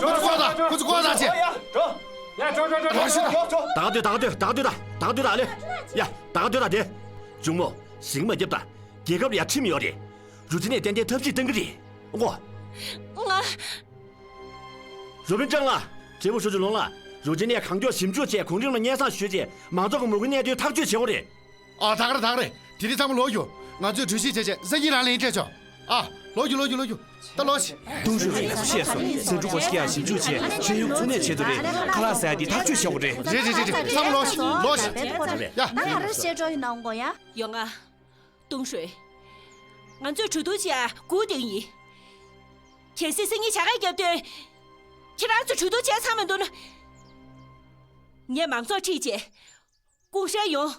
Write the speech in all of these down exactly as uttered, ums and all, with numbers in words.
ཁོ་ཚོ་ཁོ་ཚོ་ཁོ་ཚོ་ཁོ་ཚོ་ཡ་འགྲོ། ཡ་འགྲོ་འགྲོ་འགྲོ་འགྲོ་འགྲོ། ད་ག་དུས་ད་ག་དུས་ད་ག་དུས་ད་ག་དུས་ད་ལེ། ཡ་ད་ག་དུས་ད་དེ། གཞུང་མོ་ཞིང་མ་བརྒྱབ་ད་རྒྱལ་ཁབ་ལ་ཡ་ཁྲིམས་ཡོད་རེད། རུ་ཅི་ནས་ཏན་ཏན་ཐབས་ཤེས་གཏང་གི་རེད། ཨོ། ང་། རུ་པིན་ཀྲང་ལགས། དྲིལ་བུ་ཧྲུའུ་ཅུ་ལུང་ལགས། རུ་ཅི་ནས་གང་མགྱོགས་ཞིབ་འཇུག་བྱས་གུང་ཁྲན་ལ་སྙན་སེང་ཞུས་རྗེས་མང་ཚོགས་ཀྱི་མོས་གུས་གནད་དོན་ཐག་གཅོད་བྱེད་དགོས་རེད། ཨ་ད་ག་རེད་ད་ག་རེད། དེ་རིང་ཚང་མ་ལོག་ཡོང་། ང་ཚོས་གྲོས་གཞི་བྱས་རྗེས་སང་ཉིན་རང་ལན་སྤྲད་ཆོག་ཨ་ལོག་ཡོང་ལོག་ཡོང་ལོག་ཡོང་། ད་ལོག་ཤིག་ཏུང་ཧྲུའུ་ཅི་ལགས་སུ་བཤད་སོང་། སེ་འབྲུ་གོ་ཤི་ཡ་ཞིབ་འཇུག་བྱས་ཤེས་ཡོན་གཙོ་གནད་ཆེད་དུ་རེད། ཁ་ལག་ཟ་ཡ་འདི་ཐག་གཅོད་བྱེད་དགོས་རེད། རེད་རེད་རེད་རེད། ཚང་མ་ལོག་ཤིག་ལོག་ཤིག་ཡ། ང་ག་རེ་བཤད་འགྲོ་ཡིན་ནམ་གོ་ཡ། ཡོང་ང་། ཏུང་ཧྲུའུ། ང་ཚོས་གྲོས་བསྡུར་བྱེད་ཡ་སྒུག་བསྡད་ཡིན། གལ་སྲིད་སང་ཉིན་བྱ་དགའ་བརྒྱབ་དུས། ཁྱེད་རང་ཚོས་གྲོས་བསྡུར་བྱས་ཚར་མ་འདུག་ན། ངས་མང་ཚོགས་ཁྲིད་བྱས། ཀུང་ཧྲེ་ཡོང་།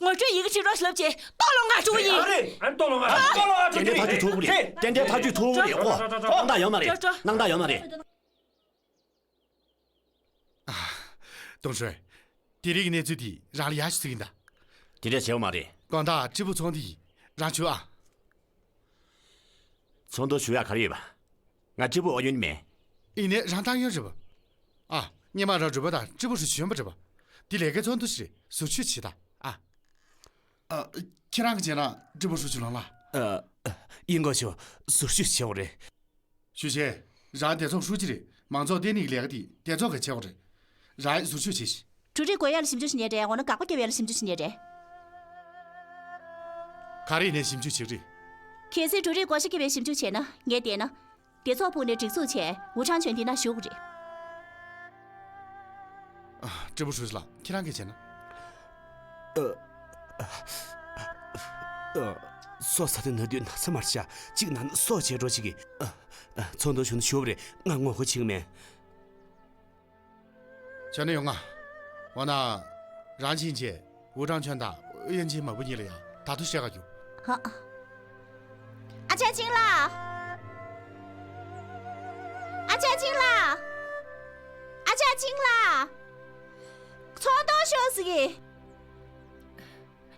ངོ་སྤྲོད་ཡི་གེ་བྲིས་རོགས་ཞེས་ལབ་བྱས་ལྟོ་ལོང་ང་འགྲོ་གི་ཡིན། ཨ་རེད། ཨ་ནི་ལྟོ་ལོང་ང་ལྟོ་ལོང་ང་འགྲོ་གི་ཏན་ཏན་ཐག་གཅོད་ཐུབ་ཀྱི་རེད། ཏན་ཏན་ཐག་གཅོད་ཐུབ་ཀྱི་རེད། ཨོ། སྣང་དག་ཡོད་མ་རེད། སྣང་དག་ཡོད་མ་རེད། ཏུང་ཧྲུའུ། དེ་རིང་གི་གནས་ཚུལ་དེ་རང་ལ་ཡག་ཤོས་ཅིག་ཡིན་ད། དེ་འདྲ་བྱེད་པ་མ་རེད། དགོང་དག་སྤྲེལ་ཕུག་ཚོགས་འདུ་ཡིན། རང་བྱོས་ཨ། ཚོགས་འདུ་ཞུ་ཡག་ག་རེ་ཡོད་པ། ང་སྤྲེལ་ཕུག་ཨུ་ཡོན་མིན། ཡིན་ནའི་རང་ཏང་ཡོན་རེད་པ། ཨ། སྔོན་མ་རང་རུས་པ་དང་སྤྲེལ་ཕུག་ཧྲུའུ་ཅི་གཞོན་པ་རེད་པ། འདི་ལས་ཀའི་ཚོགས་འདུ་ཞིག་རེད། ཟུར་ཞུགས་བྱེད་ད་ཨ། ཨ། ཁྱེད་རང་གིས་བྱས་ན་སྤྲེལ་ཕུག་ཧྲུའུ་ཅི་ལོང་ལ། ཨ། ཨ། ཡིན་གོ་ཞུ། ཟུར་ཞུགས་བྱེད་དགོས་རེད། ཞུ་བྱས། རང་སྡེ་ཚོགས་ཧྲུའུ་ཅི་རེད། མང་ཚོགས་བསྟེན་ནས་ཀྱི་ལས་ཀ་དེ་སྡེ་ཚོགས་ཀྱིས་བྱེད་དགོས་རེད། རང་ཟུར་ཞུགས་བྱེད་ཤིག་གྲུ་ཁྲིད་དགོས་ཡ་ལ་ཞིབ་འཇུག་བྱེད་མཁན་རེད། འོ་ན་དགག་པ་བརྒྱབ་ཡ་ལ་ཞིབ་འཇུག་བྱེད་མཁན་རེད། ག་རེ་ཡིན་ནའི་ཞིབ་འཇུག་བྱེད་ཀྱི་རེད། གལ་སྲིད་གྲུ་ཁྲིད་བགོ་བཤའ་བརྒྱབ་པའི་ཞིབ་འཇུག་བྱས་ན་ངས་བལྟས་ན། སྡེ་ཚོགས་ཕུག་ནས་སྒྲིག་འཛུགས་བྱས་ཝུ་ཁྲང་ཆོན་འདི་ན་བཞུགས་རེད། ཨ། སྤྲེལ་ཕུག་ཧྲུའུ་ཅི་ལགས། ཁྱེད་རང་གིས་བྱས་ན། ཨ། ཨ། སོ་ས་དེ་ན་དུས་ན་ཚ་མར་ཤ་གཅིག་ན་ན་སོ་བྱེད་འགྲོ་གཅིག་གི། ཨ། ཨ། ཚོགས་འདུ་ཞུ་ན་ཞུ་བ་རེད། ང་ངོ་རྒོལ་བྱེད་ཀྱི་མེད། བྱས་ན་ཡོང་ང་། འོ་ན། རང་ཕྱིན་ཆད་ཝུ་ཁྲང་ཆོན་དང་ཨུ་ཡོན་ཆིན་མ་བུ་གཉིས་ལ་ཡང་ད་དུང་བཤད་ག་རྒྱུགས། ཧ། ཨ་ཅག་ཅིང་ལགས། ཨ་ཅག་ཅིང་ལགས། ཨ་ཅག་ཅིང་ལགས། ཚོང་གཏོང་ཤོག་ཟེར་གི།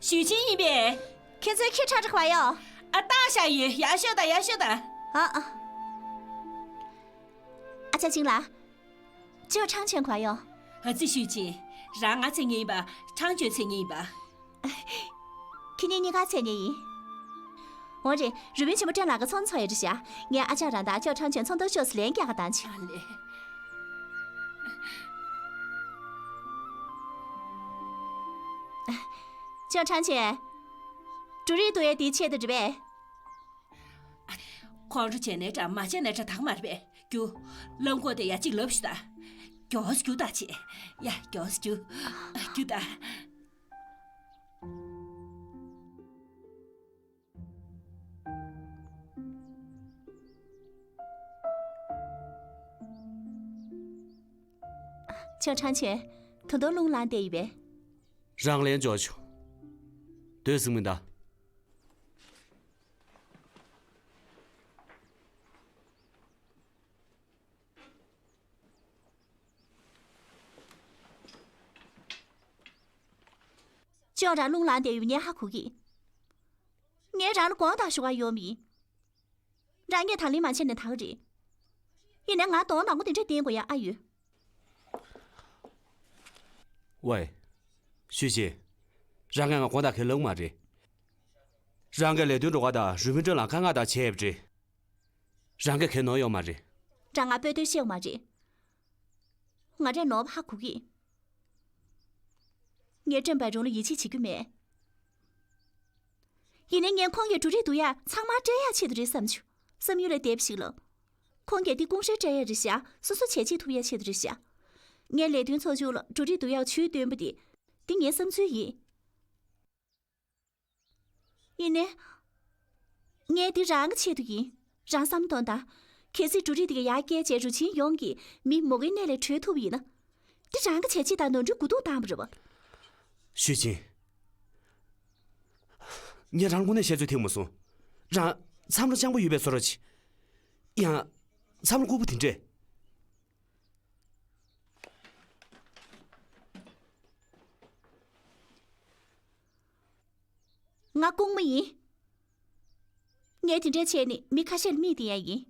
ཞུས་ཅིན་ཡིན་པས། ཁྱེད་ཚོའི་ཁྱི་ཁྲག་ཁྲག་བ་ཡོ། ཨ་ཏག་ཤ་ཡོད། ཡག་ཤོས་དང་ཡག་ཤོས་དང་། ཨ་ཨ། ཨ་ཅག་ཅིང་ལགས། ཅོ་ཁྲང་ཆོན་ག་ཡོ། ཨ་ཙི་ཞུས་ཅིན། རང་ང་མཚན་སྙན་ཡིན་པ། ཁྲང་ཆོན་མཚན་སྙན་ཡིན་པ། ཁྱེད་གཉིས་གཉིས་ཀ་མཚན་སྙན་ཡིན། འོ་རེད། རུས་སྦལ་ཆེན་མོ་ཀྲེན་ལགས་ཀྱི་ཚོང་ཚོགས་ཡོད་རེད་ཤག་ངས་ཨ་ཅག་རང་དང་ཅོ་ཁྲང་ཆོན་ཚོང་དོན་ཤོག་སུ་ལན་རྒྱག་ག་བཏང་ཆོག་ཨ་ལེ། ཅོ་ཁྲང་ཆོན། འབྲུ་རིགས་བསྡུ་ཡས་དེའི་ཆེད་དུ་རེད་པས། ཁོང་ཁྲོ་བྱས་ནའི་འདྲ་མ་བྱས་ནའི་འདྲ་དག་མ་རེད་པས། རྒྱུགས། རླངས་འཁོར་དེ་ཡ་གཅིག་ལབ་ཞུ་ད། མགྱོགས་རྒྱུགས་ད་བྱས། ཡ་མགྱོགས་རྒྱུགས། རྒྱུགས་ད། ཅོ་ཁྲང་ཆོན། ད་དུང་རླུང་ལངས་བསྡད་ཡོད་པས། རང་ལན་འཇོག་ཆོག་སྡོད་ཟིན་མི་འདའ། ཅོ་རང་རླུང་ལངས་བསྡད་ཡོད་པ་ངས་ཧ་གོ་གི། ངས་རང་ལ་དགོངས་དག་ཞུ་ག་ཡོང་མི་ཡིན། རང་ངས་དང་ལེན་མ་བྱས་ན་ད་ག་རེད། ཡིན་ནའི་ང་གདོང་མང་པོ་དེ་འདྲ་བསྟན་དགོས་ཡ་ཨ་ཡོད། ཝེ། ཞུས་ཅིན། རང་གིས་ང་དགོངས་དག་གང་ཡང་ལབ་མ་རེད། རང་གིས་ལས་དོན་འགྲོ་ག་དང་རུས་མི་ཀྲེན་ལ་དཀའ་ངལ་དང་བྱས་པ་རེད། རང་གིས་གང་ཡང་ནོར་ཡོད་མ་རེད། རང་ང་སྤོ་དོན་ཤེས་ཡོད་མ་རེད། ང་རས་ནོར་བ་ཧ་གོ་གི། ངས་ཀྲེན་པའི་རུང་ལ་ཡིད་ཆེས་བྱེད་རྒྱུ་མེད། ཡིན་ནའི་ངས་ཁོང་གིས་འབྲུ་རིགས་བསྡུ་ཡག་ཚང་མ་སྤྲད་ཡག་ཆེད་དུ་རེད་བསམ་བྱུང་། བསམ་ཡུལ་ལས་འདས་པ་ཞིག་ལ། ཁོང་གིས་འདི་ཀུང་ཧྲེ་སྤྲད་ཡག་རེད་ཤག་སོ་སོ་བྱས་རྗེས་ཐོབ་ཡག་ཆེད་དུ་རེད་ཤག་ངས་ལས་དོན་ཚོགས་ཆུང་ལ་འབྲུ་རིགས་བསྡུ་ཡག་ཇུས་བཏོན་པ་དེ། འདི་ངའི་བསམ་ཚུལ་ཡིན། ཡིན་ནའི། ངས་འདི་རང་གི་ཆེད་དུ་ཡིན། རང་བསམ་བློ་གཏོང་དང་། གལ་སྲིད་འབྲུ་རིགས་དེ་ག་ཡར་བསྐྱལ་རྗེས་རུས་ཆེན་ཡོངས་ཀྱི་མི་མུ་གེའི་གནས་ལས་གྲོལ་ཐུབ་པ་ཡིན་ན། འདི་རང་གི་བྱས་རྗེས་དང་ནོར་འཁྲུལ་མགོ་འདོགས་བཏང་བ་རེད་པ། ཞུས་ཅིན། ངས་རང་ལ་དངོས་གནས་བཤད་ཚོད་ཐིག་མ་སོང་། རང་བསམ་བློ་སྤྱང་པོ་ཡོད་པའི་བཟོ་འདྲ་ཅིག་ཡང་། བསམ་བློ་ལྐུགས་པ་དེ་འདྲས། ང་ལྐུགས་མ་ཡིན། ངས་དེ་འདྲ་བྱས་ནི་མི་ཁ་ཤས་ལ་མིག་བསྟན་ཡག་ཡིན།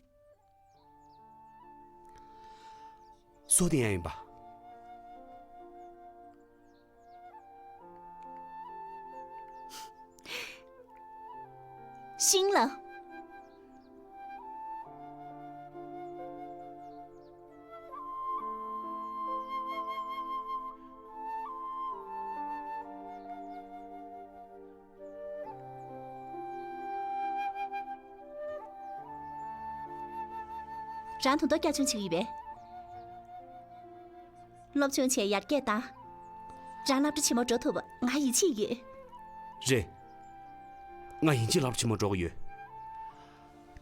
སོ་བསྟན་ཡག་ཡིན་པ། ཤིང་ལ། རང་ད་དུང་བསྐྱར་སྦྱོང་བྱེད་ཀྱི་ཡོད་པས། སློབ་སྦྱོང་བྱས་ཡར་རྒྱས་བཏང་། རང་སློབ་གྲྭ་ཆེན་མོར་འགྲོ་ཐུབ་པ་ང་ཡིད་ཆེས་ཡོད། རེད། ང་ཡིན་གཅིག་སློབ་གྲྭ་ཆེན་མོར་འགྲོ་གི་ཡོད།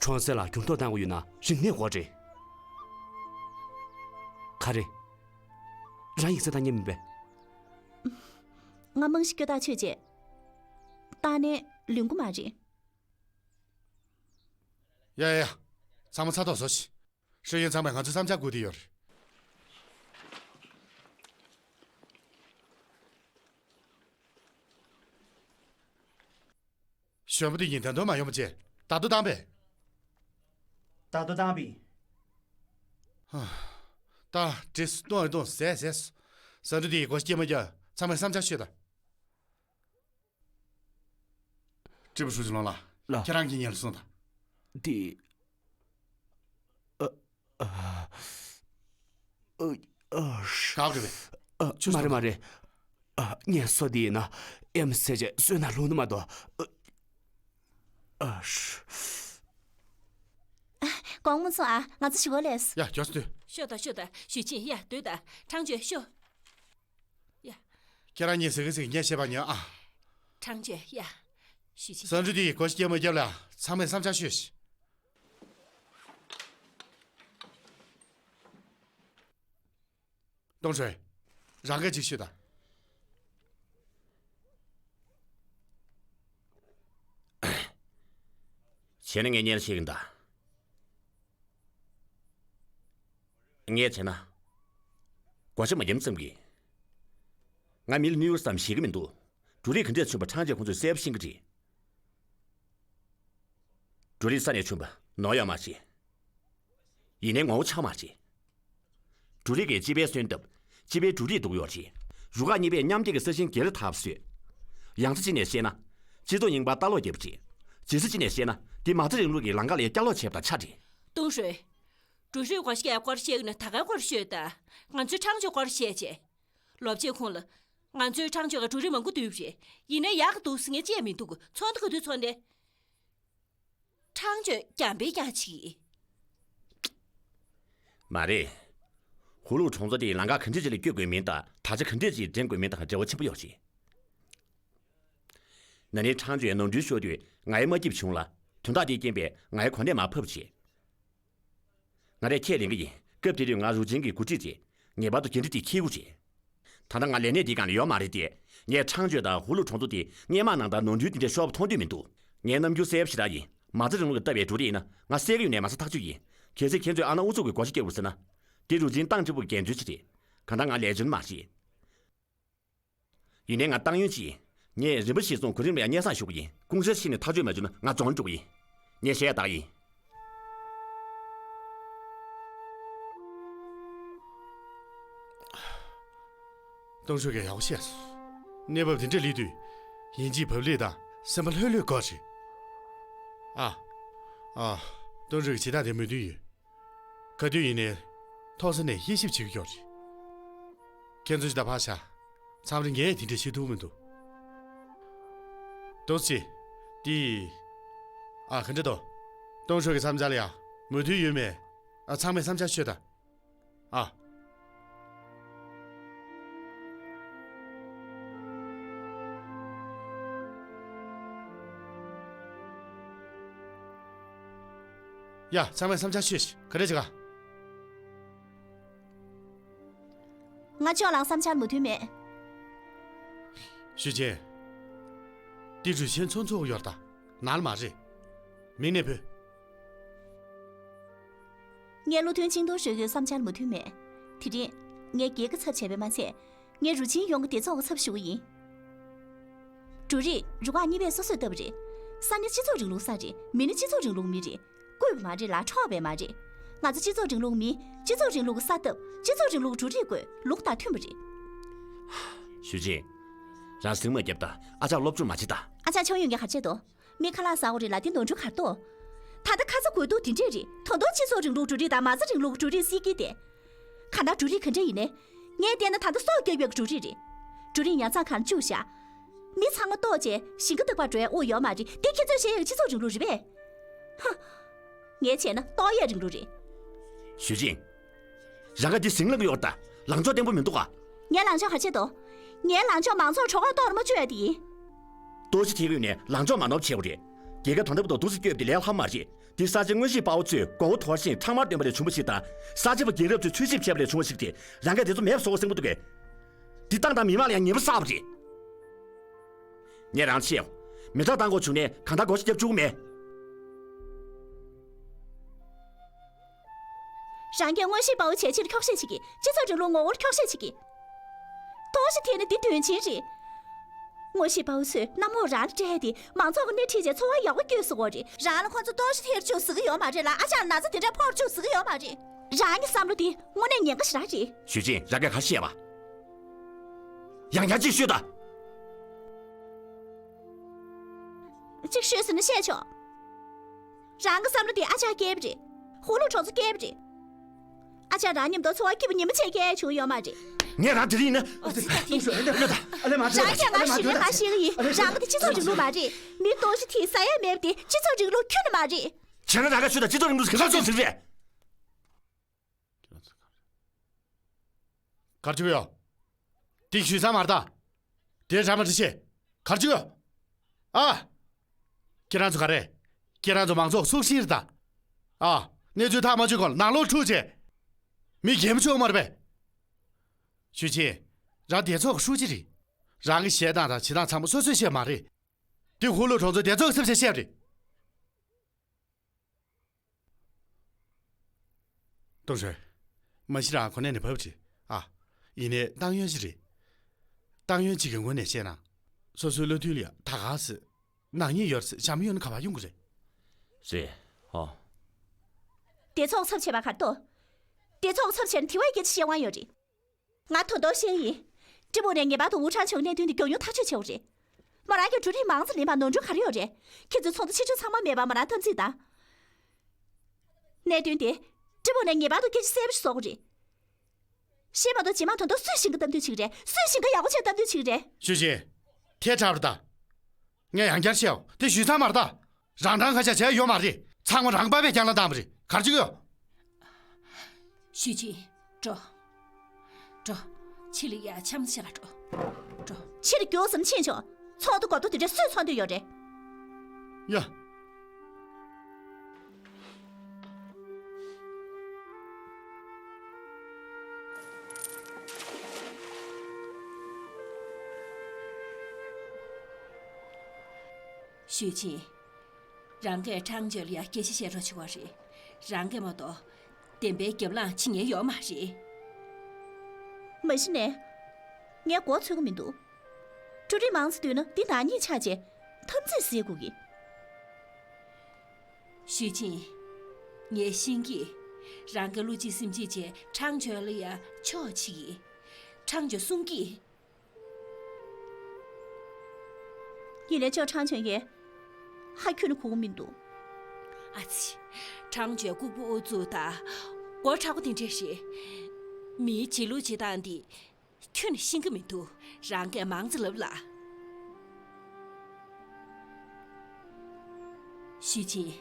གྲོང་གསེབ་ལ་འགྱུར་ལྡོག་བཏང་དགོས་ཡོད་ན་རིག་གནས་དགོས་རེད། ག་རེ། རང་ཡིག་ཚད་བཏང་མཁན་མིན་པས། ང་རྨང་གཞི་སྐྱོ་ཐག་ཆོད་རྗེས། བཏང་ནས་ལོན་གྱི་མ་རེད། ཡ་ཡ་ཡ། ཚང་མ་ཚ་ཐོག་བཟོ་ཤིག་ཧྲི་ཡོན་ཚང་མས་ང་ཚོའི་བསམ་འཆར་བསྐུར་བསྡད་ཡོད་རེད། གཞོན་པ་དེ་གཉིས་ད་དུང་མ་ཡོང་བ་བྱས། ད་དུང་བཏང་པས། ད་དུང་བཏང་པས། ད་བྲིས་སུ་གཏོང་ཡི་གཏོང་ཟས་ཟས་སུ། ཟ་འབྲུ་དེ་ཡི་སྒོ་ཕྱེ་མ་རྒྱབ། ཚང་མས་བསམ་འཆར་ཤོད་དང་། ཀྲི་པུའུ་ཧྲུའུ་ཅི་ལོང་ལགས། ལགས། ཁྱེད་རང་གིས་ཉན་ལ་གསུངས་དང་། འདི། ཨ། ཨ། ཨ། ཨ། ག་རེ་རེད། ཨ། ཆུ་མ་རེད་མ་རེད། ཨ། ངས་སོ་འདི་ཡིན་ན་ཨེམ་ཟེར་བྱས་སོས་ན་ལྷུང་ནི་མ་གཏོགས། ཨ། ཨ། དགོངས་མ་ཚོམས་ཨ། ང་ཚོ་ཞུ་བ་ལས། ཡ་མགྱོགས་སེ་སྡོད། ཤོག་དང་ཤོག་དང་ཞུས་ཅིན་ཡ་སྡོད་དང་ཁྲང་ཆོན་ཤོག་ཡ། ཁྱེད་རང་གཉིས་ཟེར་གི་ཟེར་གི་ངས་བཤད་པ་ཉོན་ཨ། ཁྲང་ཆོན་ཡ། ཞུས་ཅིན། ཟ་འབྲུ་དེ་ཡི་སྒོ་ཕྱེ་མ་རྒྱབ་ལ་ཚང་མས་བསམ་འཆར་ཤོད་ཤིག་ཏོང་ཧྲོས། རང་སྐད་ཅིག་ཤོད་དང་། བྱས་ན་ངས་སྔོན་ལ་བཤད་གི་ཡིན་ད། ངས་བྱས་ན། བགོ་བཤའ་མ་བརྒྱབ་ཙམ་གྱིས། ང་མི་ལ་གནོད་ཡོད་བསམ་ཞིག་གི་མི་འདུག་འབྲུ་རིགས་ག་འདྲས་བྱུང་བ་ཁྲང་ཅོས་ཁོང་ཚོས་གསལ་པོ་ཤེས་ཀྱི་རེད། འབྲུ་རིགས་ས་ནས་བྱུང་བ་ནོར་ཡོད་མ་རེད། ཡིན་ནའི་ངོ་བོ་ཆག་མ་རེད། འབྲུ་རིགས་ཀྱི་སྤྱི་པའི་སོན་བཏབ། སྤྱི་པའི་འབྲུ་རིགས་འདུག་ཡོད་རེད། རུ་ཁག་གཉིས་པས་མཉམ་འདེགས་ཀྱི་ས་ཞིང་སྒེར་ཐབས་བཟོས། ཡང་ས་གཅིག་ནས་བཤད་ན། སྤྱི་ཚོགས་རྙིང་པ་ལྟ་ལོག་བརྒྱབ་པ་རེད། ཇི་ས་གཅིག་ནས་བཤད་ན་འདི་མ་རྩ་རིང་ལུགས་ཀྱི་ལམ་ཁ་ལ་བསྐྱར་ལོག་བྱས་པ་དང་ཆ་འདྲ། ཏུང་ཧྲུའེ། འབྲུ་རིགས་བགོ་བཤའ་སྐོར་བཤད་ཀྱི་ན་ད་གའི་སྐོར་ཤོད་དང་། ང་ཚོའི་ཁྲང་ཅོའི་སྐོར་བཤད་བྱས། ལོ་བཅས་ཁོང་ལ། ང་ཚོའི་ཁྲང་ཅོ་ག་འབྲུ་རིགས་མང་པོ་བསྡུས་པ་རེད། ཡིན་ནའི་ཡག་གི་འདུག་ཟེར་ངས་བརྗེད་མི་འདུག་ཚོགས་འདུ་ག་དུས་ཚོགས་ནས། ཁྲང་ཅོས་རྒྱང་འཕེན་རྒྱག་ཅིག་མ་རེད། ཧུ་ལུ་གྲོང་ཚོ་དེའི་ལམ་ཁ་ག་འདྲས་ཅིག་ལ་བསྐྱོད་དགོས་མིན་དང་དར་ཆ་ག་འདྲས་ཅིག་འདྲེན་དགོས་མིན་དང་འབྲེལ་བ་ཆེན་པོ་ཡོད་རེད། ན་ནིང་ཁྲང་ཅོས་ནོར་འཁྲུལ་ཤོར་དུས་ང་ཡི་མ་སྐྱིད་བྱུང་ལ། དོན་དག་དེའི་རྐྱེན་པས་ང་ཡི་གོ་གནས་མར་ཕབ་བྱས། ང་རས་ཁས་ལེན་གྱི་ཡིན། སྐབས་དེ་དུས་ང་རུ་ཆེན་གྱི་འགོ་ཁྲིད་རེད། ངེས་པར་དུ་འགན་འཁྲི་དེ་འཁྱེར་དགོས་རེད། ད་ལྟ་ང་ལས་གནས་འདིའི་སྒང་ལ་ཡོད་མ་རེད་དེ། ངས་ཁྲང་ཅོས་དང་ཧུ་ལུ་གྲོང་ཚོ་དེ་སྔོན་མ་ནང་ལྟར་ནོར་འཁྲུལ་དེ་འདྲ་ཤོར་བ་མཐོང་འདོད་མི་འདུག་ངའི་རྣམ་འགྱུར་གསལ་པོ་ཞེ་དྲག་ཡིན། མ་རྩ་རིང་ལུགས་ཀྱིས་བཏབ་པའི་འབྲུ་རིགས་ཡིན་ན་ང་བསད་ཀྱི་ཡོད་ནའི་མ་རྩ་ཐག་ཆོད་ཡིན། གལ་སྲིད་ཁྱེད་ཚོས་ཨ་ནེ་ཨུ་ཚུགས་ཀྱིས་བགོ་བཤའ་བརྒྱབ་དགོས་ཟེར་ན། དེ་རུ་ཆེན་ཏང་ཀྲི་པུའི་འགན་འཛོལ་ཅིག་རེད། གང་ལྟར་ང་ལས་བྱེད་མ་རེད། ཡིན་ནའི་ང་ཏང་ཡོན་ཅིག་ཡིན། ངས་རིམ་པ་བཞིན་སོང་གོ་རིམ་ལ་ཡང་སྙན་སེང་ཞུ་གི་ཡིན། ཀུང་ཧྲེ་ཤི་ནས་ཐག་གཅོད་མ་བྱུང་ན་ང་རྫོང་འགྲོ་གི་ཡིན། ངས་བཤད་ཡག་དག་ཡིན། ཏུང་ཧྲུའེ་གིས་ཡག་པོ་བཤད་སོང་། གནས་བབ་དེ་འདྲ་སླེབས་དུས། ཡིན་གཅིག་བབ་ལེགས་དང་སེམས་པ་ལྷོད་ལྷོད་དགོས་རེད། ཨ། ཨ། ཏུང་ཧྲུའེ་གིས་བྱེད་སྟངས་དེ་མོས་མཐུན་ཡོད། ག་དུས་ཡིན་ནའི། ཐོག་ས་ནས་དབྱེ་ཞིབ་བྱེད་ཀྱི་ཡོད་རེད། ཁྱེད་ཚོ་ཅི་ད་ཕར་བཞག་མཚམས་རེ་ངས་དེ་འདྲ་བྱེད་ཐུབ་མི་འདུག་ཏོག་ཙི། དེ། ཨ་ག་འདྲ་འདུག་ཏུང་ཧྲུའེ་གི་བསམ་འཆར་ལ་ཡ། མོས་མཐུན་ཡོད་མེད། ཨ་ཚང་མས་བསམ་འཆར་ཤོད་དང་། ཨ། ཡ་ཚང་མས་བསམ་འཆར་ཤོད་ཤིག་ག་རེ་བྱེད་ག་ང་ཅོ་ལགས་བསམ་འཆར་མོས་མཐུན་མེད། ཞུས་ཅིན། འདི་རུས་ཆེན་ཚོགས་འཛུགས་ཡོད་ད། ནང་ལ་མ་རེད། མིང་ནས་ཕུད། ངས་བློ་མཐུན་ཅིང་ཏུང་ཧྲུའེ་གི་བསམ་འཆར་མོས་མཐུན་མེད། དེ་རིང་། ངས་སྒེར་གྱི་ཚབ་བྱས་པས་མ་ཚད། ངས་རུས་ཆེན་ཡོངས་ཀྱི་སྡེ་ཚོགས་ཀྱི་ཚབ་ཞུ་གི་ཡིན། འབྲུ་རིགས་རུ་ཁག་གཉིས་པས་སོ་སོས་བཏབ་པ་རེད། ས་ནི་སྤྱི་ཚོགས་རིང་ལུགས་ས་རེད། མི་ནི་སྤྱི་ཚོགས་རིང་ལུགས་མི་རེད། བརྐུས་པ་མ་རེད་ལ་འཕྲོག་པ་མ་རེད། ང་ཚོ་སྤྱི་ཚོགས་རིང་ལུགས་མི། སྤྱི་ཚོགས་རིང་ལུགས་ཀྱི་ས་བཏབ། སྤྱི་ཚོགས་རིང་ལུགས་ཀྱི་འབྲུ་རིགས་བརྐོས། ལུགས་དང་མཐུན་པ་རེད། ཞུས་ཅིན། རང་སེམས་མ་བརྒྱབ་དང་ཨ་ཅག་སློབ་སྦྱོང་མ་བྱེད་དང་། ཨ་ཅག་ཆང་ཡོད་མཁན་ག་རེ་བྱེད་དོ། མི་ཁ་ལག་ཟ་དགོས་རེད་ལ་དེ་ནོར་འཁྲུལ་ག་རེ་འདུག་ད་ལྟ་ཁ་ཚ་དགོས་གཏུག་དེ་འདྲས་རེད། ད་དུང་སྤྱི་ཚོགས་རིང་ལུགས་འབྲུ་རིགས་དང་མ་རྩ་རིང་ལུགས་འབྲུ་རིགས་སྲིད་ཀྱི་དེ། གང་ལྟར་འབྲུ་རིགས་ག་འདྲ་ཡིན་ནའི། ངས་བལྟས་ན་ད་ལྟ་སྲོག་སྐྱོབ་ཡག་གི་འབྲུ་རིགས་རེད། འབྲུ་རིགས་ཉར་ཚགས་ཁང་བཅུག་བཞག་མི་ཚང་མ་ལྟོགས་བྱས་ཞིང་ཁ་བཏབ་པར་འགྲོ་ཡ་དབུགས་ཡོད་མ་རེད། འདི་ཁྱེད་ཚོས་བཤད་ཡག་གི་སྤྱི་ཚོགས་རིང་ལུགས་རེད་པས། ཧ། ངས་བྱས་ན་ལྟོགས་ཡས་རིང་ལུགས་རེད། ཞུས་ཅིན། རང་ག་འདི་ཟིང་ལངས་ཡོད་ད། ལངས་ཕྱོགས་བརྟན་པོ་མི་འདུག་ག་ངའི་ལངས་ཕྱོགས་ག་རེ་བྱེད་དོ། ངའི་ལངས་ཕྱོགས་མང་ཚོགས་གྲོད་ཁོག་ལྟོགས་ར་མ་བཅུག་ཡ་དེ་ཡིན། ལྟོགས་ཤི་ཐེབས་ཡོད་ནས་ལངས་ཕྱོགས་མ་ནོར་བྱེད་དགོས་རེད། རྒྱལ་ཁབ་ད་ལྟ་བར་དུ་འདུག་སེ་བསྐྱོད་པ་དེ་ལས་སླ་པོ་མ་རེད། འདི་གསར་བརྗེ་སྔོན་གཤེགས་དཔའ་བོ་ཚོས་མགོ་བོ་དོར་ཞིང་ཁྲག་དམར་འདོན་པ་ལས་བྱུང་བ་ཞིག་དང་། གསར་བརྗེ་པ་རྒན་རབས་ཚོས་འཚོལ་ཞིབ་བྱས་པ་ལས་བྱུང་བ་ཞིག་རེད། རང་གིས་དེ་ཚོ་མེད་པ་བཟོ་དགོས་སེམས་ཁོ་ཐུག་གས། འདི་ཏང་དང་མི་མང་ལ་ཡང་ཉེས་པ་བསགས་པ་རེད། ངས་རང་ཤེས། མི་ཐག་བཏང་དགོས་བྱུང་ནས་གང་ལྟར་བགོ་བཤའ་རྒྱབ་བཅུག་མེད། རང་གིས་སྔོན་གཤེགས་དཔའ་བོ་བྱས་ཕྱིར་འཁྱོག་བཤད་བྱེད་ཀྱི། སྤྱི་ཚོགས་རིང་ལུགས་ངོ་བོར་འཁྱོག་བཤད་བྱེད་ཀྱི། ལྟོགས་ཤི་ཐེབས་ན་འདི་དོན་ཆེན་རེད། སྔོན་གཤེགས་དཔའ་བོ་ཚོས་གནམ་འོག་རང་ལ་སྤྲད་དེ་མང་ཚོགས་ཀྱི་སྣེ་ཁྲིད་བྱས་འཚོ་བ་ཡག་པོ་སྐྱེལ་དགོས་རེད། རང་ལ་ཁོ་ཚོ་ལྟོགས་ཤི་ཐེབས་བཅུག་ཟེར་གྱི་ཡོད་མ་རེད་ལ། ཨ་ཅག་ན་ཚ་དེ་འདྲ་ཕོག་བཅུག་ཟེར་གྱི་ཡོད་མ་རེད། རང་གི་བསམ་བློ་དེ་དངོས་གནས་ཉེན་ཁ་ཞེ་དྲག་རེད། ཞུས་ཅིན། རང་གིས་ག་རེ་བཤད་པ། ཡང་ཡང་ཅིག་ཤོད་དང་། ཅིག་ཤོད་ཟེར་ན་བཤད་ཆོག་རང་གི་བསམ་བློ་དེ་ཨ་ཅག་སྐྱེས་པ་རེད། ཧུ་ལུ་གྲོང་ཚོ་སྐྱེས་པ་རེད། ཨ་ཅག་རང་མཉམ་དུ་འཚོ་བ་སྐྱིད་པོ་ཉི་མ་གཅིག་སྐྱེལ་བྱུང་ཡོད་མ་རེད། ངས་རང་དེ་རིང་ནི། ཨ་ཙི་ཙི། རང་གིས་ང་ཞུ་ནས་མ་ཤེས་ཀྱི་ཡིན། རང་གི་དེ་སྤྱི་ཚོགས་རིང་ལུགས་མ་རེད། མི་ལྟོགས་ཤི་དེ་ཟ་ཡ་མེད་པ་དེ་སྤྱི་ཚོགས་རིང་ལུགས་ཁྱོན་ནས་མ་རེད། བྱས་ན་རང་གིས་ཤོད་དང་། སྤྱི་ཚོགས་རིང་ལུགས་ག་ཚོད་ཟེར་རེད། གར་བཅུག་ཡོད། དེ་ཞུས་ཚར་མ་རེད་ད། དེ་རང་མ་འདྲི་ཤེས། གར་བཅུག་ཡོད། ཨ། ཁྱེད་རང་ཚོ་ག་རེ། ཁྱེད་རང་ཚོ་མང་ཚོགས་སུག་ཤིང་རེད་ད། ཨ། གནས་ཚུལ་ཐག་མ་ཆོད་གོང་ལ་ནང་ལོགས་འཁྲུག་བྱས། མི་རྒན་པོ་ཆོག་མ་རེད་པས། ཞུས་ཅིན། རང་སྡེ་ཚོགས་ཀྱི་ཧྲུའུ་ཅི་རེད། རང་གི་བཤད་སྟངས་དང་བྱེད་སྟངས་ཚང་མ་སོ་སོས་བཤད་མ་རེད། དེ་ཧུ་ལུ་གྲོང་ཚོའི་སྡེ་ཚོགས་ཀྱི་ཚབ་བྱས་བཤད་པ་རེད། ཏུང་ཧྲོས། མ་གཞི་རང་གོ་གནས་ནས་བབས་རེད་ཨ། ཡིན་ནའི་ཏང་ཡོན་ཞིག་རེད། ཏང་ཡོན་གཅིག་གི་ངོས་ནས་བཤད་ན། སོ་སོའི་བློ་མཐུན་ལ་ད་ག་སེ། ནག་ཉེས་ཡོད་ཟེར་བྱམས་ཡོད་ན་ག་པར་ཡོང་གི་རེད། རེད། ཧོ། སྡེ་ཚོགས་ཚབ་བྱས་པ་ག་རེ་འདུག་སྡེ་ཚོགས་ཚབ་བྱས་ན་དེ་བས་སྐད་ཆ་བཤད་དབང་ཡོད་རེད། ང་དོན་དག་བཤད་ཡིན། ཀྲི་པུའུ་ནས་ངེས་པར་དུ་ཝུ་ཁྲང་ཆོས་གནད་དོན་དེ་མགྱོགས་མྱུར་ཐག་གཅོད་བྱེད་དགོས་རེད། མོ་རང་གིས་འབྲུ་རིགས་མང་ཙམ་ལེན་པར་ནོར་འཁྲུལ་ག་རེ་ཡོད་རེད། ཁྱེད་ཚོས་ཚོགས་འདུ་ཆེ་ཆུང་ཚང་མ་མེད་པར་མོ་རང་འཐབ་འཛིང་དང་། གནད་དོན་དེ། ཀྲི་པུའུ་ནས་ངེས་པར་དུ་སྐད་ཆ་གསལ་པོ་ཞིག་བཟོ་དགོས་རེད། ཤེས་མ་གཏོགས་རྗེས་མ་དོན་དག་སུས་ཤིང་ཀ་གཏམ་འདོད་བྱེད་ཀྱི་རེད། སུས་ཤིང་ཀ་ཡག་པོ་བྱས་གཏམ་འདོད་བྱེད་ཀྱི་རེད། ཞུས་ཅིན། ཐལ་དྲགས་རེད་ད། ངས་ཡང་བསྐྱར་བཤད་འོ་དེ་ཞུས་ཚར་མ་རེད་ད། རང་རང་ཁ་ཆག་བྱས་ཡོད་མ་རེད། ཚང་མ་རང་པ་བས་རྒྱང་ལ་བཏང་བ་རེད། ག་རེ་བྱེད་ཀྱི་ཡོད། ཞུས་ཅིན། འགྲོ། འགྲོ། ཕྱི་ལ་ཡ་འཆམ་ས་ལ་འགྲོ། འགྲོ། ཕྱིར་རྒྱུགས་བསམ་ཕྱིན་ཆོག་ཚོགས་འདུ་གོ་ཐོག་དེ་འདྲ་སུས་ཚོགས་འདོད་ཡོད་རེད། ཡ། ཞུས་ཅིན། རང་གིས་ཁྲང་ཅོན་ལ་ཡ་སྐད་ཆ་བཤད་རོགས་བྱེད་དགོས་རེད། རང་གིས་མ་གཏོགས་བདེན་པའི་རྒྱབ་ལངས་བྱེད་མཁན་ཡོད་མ་རེད། མ་གཞི་ནས་ངས་མགོ་ཚོད་ཀྱི་མི་འདུག་འབྲུ་རིགས་མང་ཙམ་བསྡུས་ན་འདི་ནག་ཉེས་ཆགས་རྗེས་འཐབ་འཛིང་སེལ་དགོས་ཀྱི། ཞུས་ཅིན། ངས་ཤེས་ཀྱི། རང་གི་བློ་གཅིག་སེམས་གཅིག་བྱས་ཁྲང་ཅོན་ལ་ཡ་ཕྱོགས་གཅིག་གིས། ཁྲང་ཅོན་གསུང་གི། ཡིན་ནའི་ཅོ་ཁྲང་ཅོན་གྱིས་ཧ་ཁྱོན་ནས་གོ་གི་མི་འདུག་ཨ་ཙི། ཁྲང་ཅོན་ལྐུགས་པ་ཨུ་ཚུགས་དང་། མགོ་མཁྲེགས་པོ་དེ་འདྲས་རེད། མིའི་བྱེད་ལུགས་བྱེད་སྟངས་འདི་ཁྱོན་ནས་ཤེས་ཀྱི་མི་འདུག་རང་གིས་མང་ཙམ་ལབ་ལ། ཞུས་ཅིན།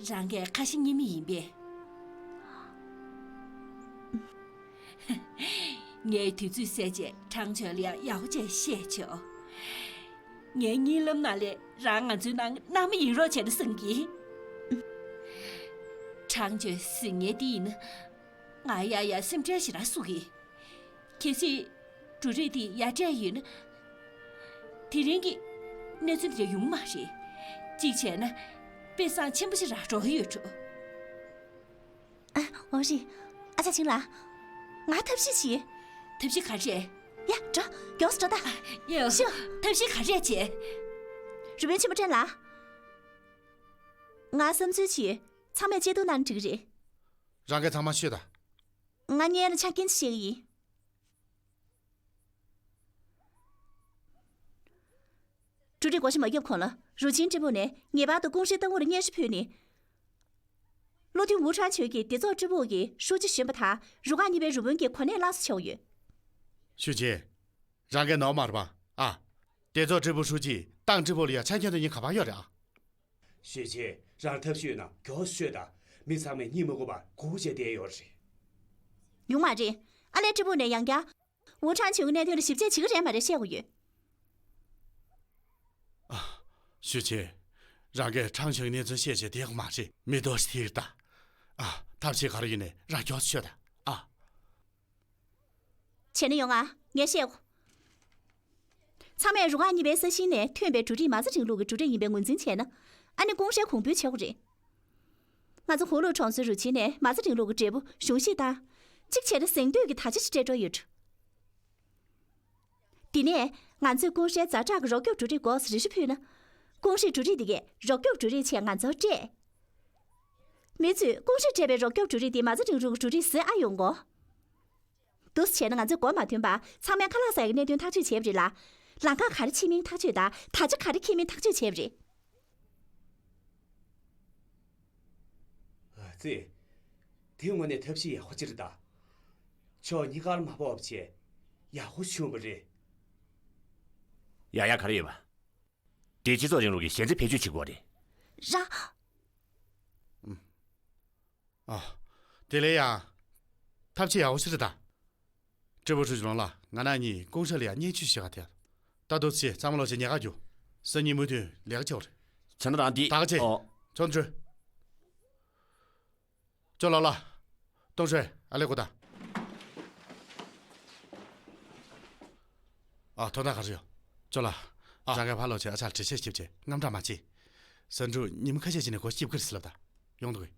རང་གིས་ཁ་ཞེ་གཉིས་མེད་ཡིན་པས། ངས་དུས་ཚོད་བསལ་རྗེས་ཁྲང་ཅོན་ལ་ཡག་པོ་བྱས་བཤད་ཆོག་ངའི་གཉིད་ལམ་ནང་ལས་རང་ང་ཚོའི་ནང་མནའ་མ་ཡིན་རོགས་བྱས་ན་བསམ་གི། ཁྲང་ཅོན་ཟེར་མཁན་དེ་ཡིན་ན། ང་ཡ་ཡ་སེམས་ཁྲལ་ཞེ་དྲག་གསོ་གི། གལ་སྲིད་འབྲུ་རིགས་དེ་ཡར་སྤྲད་ཡོད་ན། དེ་རིང་གི་གནས་ཚུལ་འདི་འདྲ་ཡོང་མ་རེད། གཅིག་བྱས་ན། དཔེ་བཟང་ཆེན་པོ་ཞིག་རག་འགྲོ་ཡོད་འགྲོ། ཨ། འོ་རེད། ཨ་ཅག་ཆིང་ལགས། ང་ཐབས་ཤེས་བྱེད། ཐབས་ཤེས་ག་རེ་རེད། ཡ། འགྲོ། མགྱོགས་སུ་འགྲོ་ད། ཡ། ཤོག་ཐབས་ཤེས་ག་རེ་རེད་ཅེ། རུ་དཔོན་ཆེན་མོ་ཀྲེན་ལགས། ང་བསམ་ཚུལ་བྱེད། ཚང་མས་ཆེ་བསྟོད་གནང་འགྲིག་གི་རེད། རང་གིས་ཚང་མ་ཤོད་ད། ང་སྔོན་ལ་ཆ་རྐྱེན་ཅིག་བཤད་ཀྱི་ཡིན། འབྲུ་རིགས་བགོ་བཤའ་མ་བརྒྱབ་གོང་ལ་རུ་ཆེན་ཀྲི་པུའུ་ནས་ངེས་པར་དུ་ཀུང་ཧྲེ་ཏང་ཨུ་ལ་སྙན་ཞུ་ཕུལ་ནས། བློ་མཐུན་ཝུ་ཁྲང་ཆོན་གྱིས་སྡེ་ཚོགས་ཀྲི་པུའུ་གི་ཧྲུའུ་ཅི་གཞོན་པ་དང་རུ་ཁག་གཉིས་པའི་རུ་དཔོན་གྱི་གོ་གནས་སླར་གསོ་བྱས་ཡོད། ཞུས་ཅིན། རང་གིས་ནོར་མ་རེད་པ། ཨ། སྡེ་ཚོགས་ཀྲི་པུའུ་ཧྲུའུ་ཅི་ཏང་ཀྲི་པུའུ་ལ་ཡ་ཆ་རྐྱེན་དང་གཉིས་ག་པར་ཡོད་རེད་ཨ། ཞུས་ཅིན། རང་ཐབས་ཤེས་ཡོད་ན་མགྱོགས་སུ་ཤོད་དང་། མི་ཚང་མས་གཉིད་མ་ཁུག་པར་སྒུག་བྱས་བསྡད་ཡོད་རེད། ཡོང་མ་རེད། ཨ་ལས་ཀྲི་པུའུ་ནས་ཡང་བསྐྱར། ཝུ་ཁྲང་ཆོན་གྱི་གནད་དོན་ལ་ཞིབ་དཔྱད་བྱེད་ཀྱི་རེད་མ་རེད་བཤད་དགོས་ཡོད། ཨ། ཞུས་ཅིན། རང་གིས་ཁྲང་ཆོན་གྱི་གནས་ཚུལ་བཤད་བྱས་བསྡད་ཡོད་མ་རེད། མི་ལྟོགས་ཤིག་ཐིག་ད། ཨ། ཐབས་ཤེས་ག་རེ་ཡིན་ནའི་རང་མགྱོགས་སུ་ཤོད་ད། ཨ། བྱས་ན་ཡོང་ང་། ངས་བཤད་གོ། ཚང་མས་རུ་ཁག་གཉིས་པའི་ས་ཞིང་ནས་ཐོན་པའི་འབྲུ་རིགས་མ་རྩ་རིང་ལུགས་ཀྱི་འབྲུ་རིགས་ཡིན་པའི་ངོས་འཛིན་བྱས་ན། ཨ་ནི་ཀུང་ཧྲེ་གོང་འབུལ་བྱེད་དགོས་རེད། ང་ཚོ་ཧུའུ་ལུའུ་གྲོང་ཚོའི་རུ་ཆེན་ནས་མ་རྩ་རིང་ལུགས་ཀྱི་འབྲས་བུ་གཞུང་བཞེས་བཏང་། གཅིག་བྱས་ན་གཟེངས་བསྟོད་ཀྱི་དར་ཆ་ཞིག་སྤྲད་འགྲོ་ཡོད། དེ་ནས་ང་ཚོས་ཀུང་ཧྲེ་ཛ་དྲག་གི་རོགས་སྐྱོབ་འབྲུ་རིགས་དགོས་ཟེར་རེ་ཞུ་ཕུལ་ན། ཀུང་ཧྲེ་འབྲུ་རིགས་དེ་གས་རོགས་སྐྱོབ་འབྲུ་རིགས་ཆེད་ང་ཚོར་སྤྲད། མི་ཚོས་ཀུང་ཧྲེ་སྤྲད་པའི་རོགས་སྐྱོབ་འབྲུ་རིགས་དེ་མ་རྩ་རིང་ལུགས་འབྲུ་རིགས་ཟེར་ཨ་ཡོང་གོ། འདུག་སེ་བྱས་ན་ང་ཚོས་མགོ་མ་ཐོན་པར་ཚང་མས་ཁ་ལག་ཟ་ཡག་གི་གནད་དོན་ཐག་གཅོད་བྱས་པ་རེད་ལ། ལམ་ཁ་ག་རེ་ཕྱེ་མིན་ཐག་གཅོད་དང་དར་ཆ་ག་རེ་འཁྱེར་མིན་ཐག་གཅོད་བྱས་པ་རེད། ཨ་ཙི། དེ་དངོས་གནས་ཐབས་ཤེས་ཡག་པོ་ཅིག་རེད་ད། ཕྱོགས་གཉིས་ཀར་མ་བབས་བྱས་ཡག་པོ་བྱུང་བ་རེད། ཡ་ཡ་ག་རེ་ཡོད་པ། དེ་སྤྱི་ཚོགས་རིང་ལུགས་ཀྱི་ཞལ་འཛེམ་བེད་སྤྱོད་བྱེད་དགོས་རེད། ར། ཨ། དེ་ལས་ཡང་། ཐབས་ཤེས་ཡག་པོ་ཞིག་རེད་ད། ཀྲི་པུའུ་ཧྲུའུ་ཅི་ལོང་ལ་ང་རང་གཉིས་ཀུང་ཧྲེ་ལ་ཡང་སྙན་ཞུ་ཞུ་ག་ཐད། ད་དུ་ཚེ་གཙང་མ་ལོ་ཆེ་ཉེ་ག་རྒྱུ། སང་ཉིན་མུ་མཐུད་ལས་ཀ་བྱེད་དགོས་རེད། བྱས་ན་རང་འདི། ད་ག་ཆེ། ཨོ། ཚོན་ཁྲོད། ཅོ་ལགས་ལགས། ཏུང་ཧྲེ། ཨ་ལེ་གོ་ད། ཨ། དོན་དག་ག་རེ་ཡོད། ཅོ་ལགས། ཨ། རང་གིས་ཕར་ལོག་བྱས་ཨ་ཅག་ལ་འགྲེལ་བཤད་ཞིབ་བྱས་དངངས་སྐྲག་མ་བྱེད། གཟའ་འབྲུག་ཉི་མ་ཁ་ཤས་ཤིག་ནས་སྒོ་ཕྱེ་གི་རེད་ཟེར་ལབ་ད། ཡོང་འདུག་གས།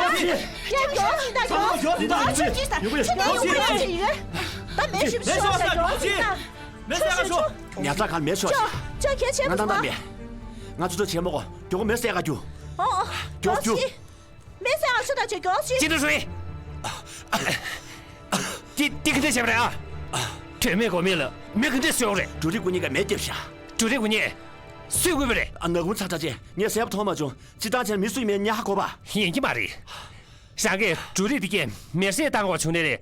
ཡ། ཡ། མགྱོགས་ཤིག་ད། མགྱོགས་ཤིག་ད། མགྱོགས་ཤིག་ད། ཁྱོད་ནས་ཡོང་གི་ཡོད་ད། མེ་ཤོག་ཤོག་ཡ། མགྱོགས་ཤིག་ད། ཉ་ཚ་ག་མེ་ཤོག་ཤོག་ཅོ་ཅོ་ཁྱེད་ཆེ་ང་མོ་ད་མེ། ང་ཚོ་ཚོ་ཆེ་མོ་གོ་མགྱོགས་མེ་བསད་ག་རྒྱུ། ཨོ་ཨོ། མགྱོགས་རྒྱུ། མེ་བསད་ག་ཤོག་ད། ཅོ་མགྱོགས་ཤིག་ཅི་འདྲ་ཞུ་ཡིན། ཏི་ཏི་ཁི་འདྲ་བྱས་པ་རེད་ཨ། དོན་མེད་དགོས་མེད་ལ་མེ་གི་འདྲ་བསད་རེད། འབྲུ་རིགས་སྐུ་ཉིད་ཀ་མེ་རྒྱབ་ཤག་འབྲུ་རིགས་སྐུ་ཉིད་སུས་བརྐུས་པ་རེད། ཨ། ནག་ཁུང་ཚ་ཚ་ཅན་ངས་གསལ་པོ་མཐོང་མ་བྱུང་། སྤྱིར་བཏང་བྱས་ན་མི་སུ་ཡིན་མིན་ངས་ཧ་གོ་བ། ཡིན་གྱི་མ་རེད། རང་གིས་འབྲུ་རིགས་འདི་གས་མེར་སྲེག་བཏང་དགོས་བྱུང་ནའི་རེད།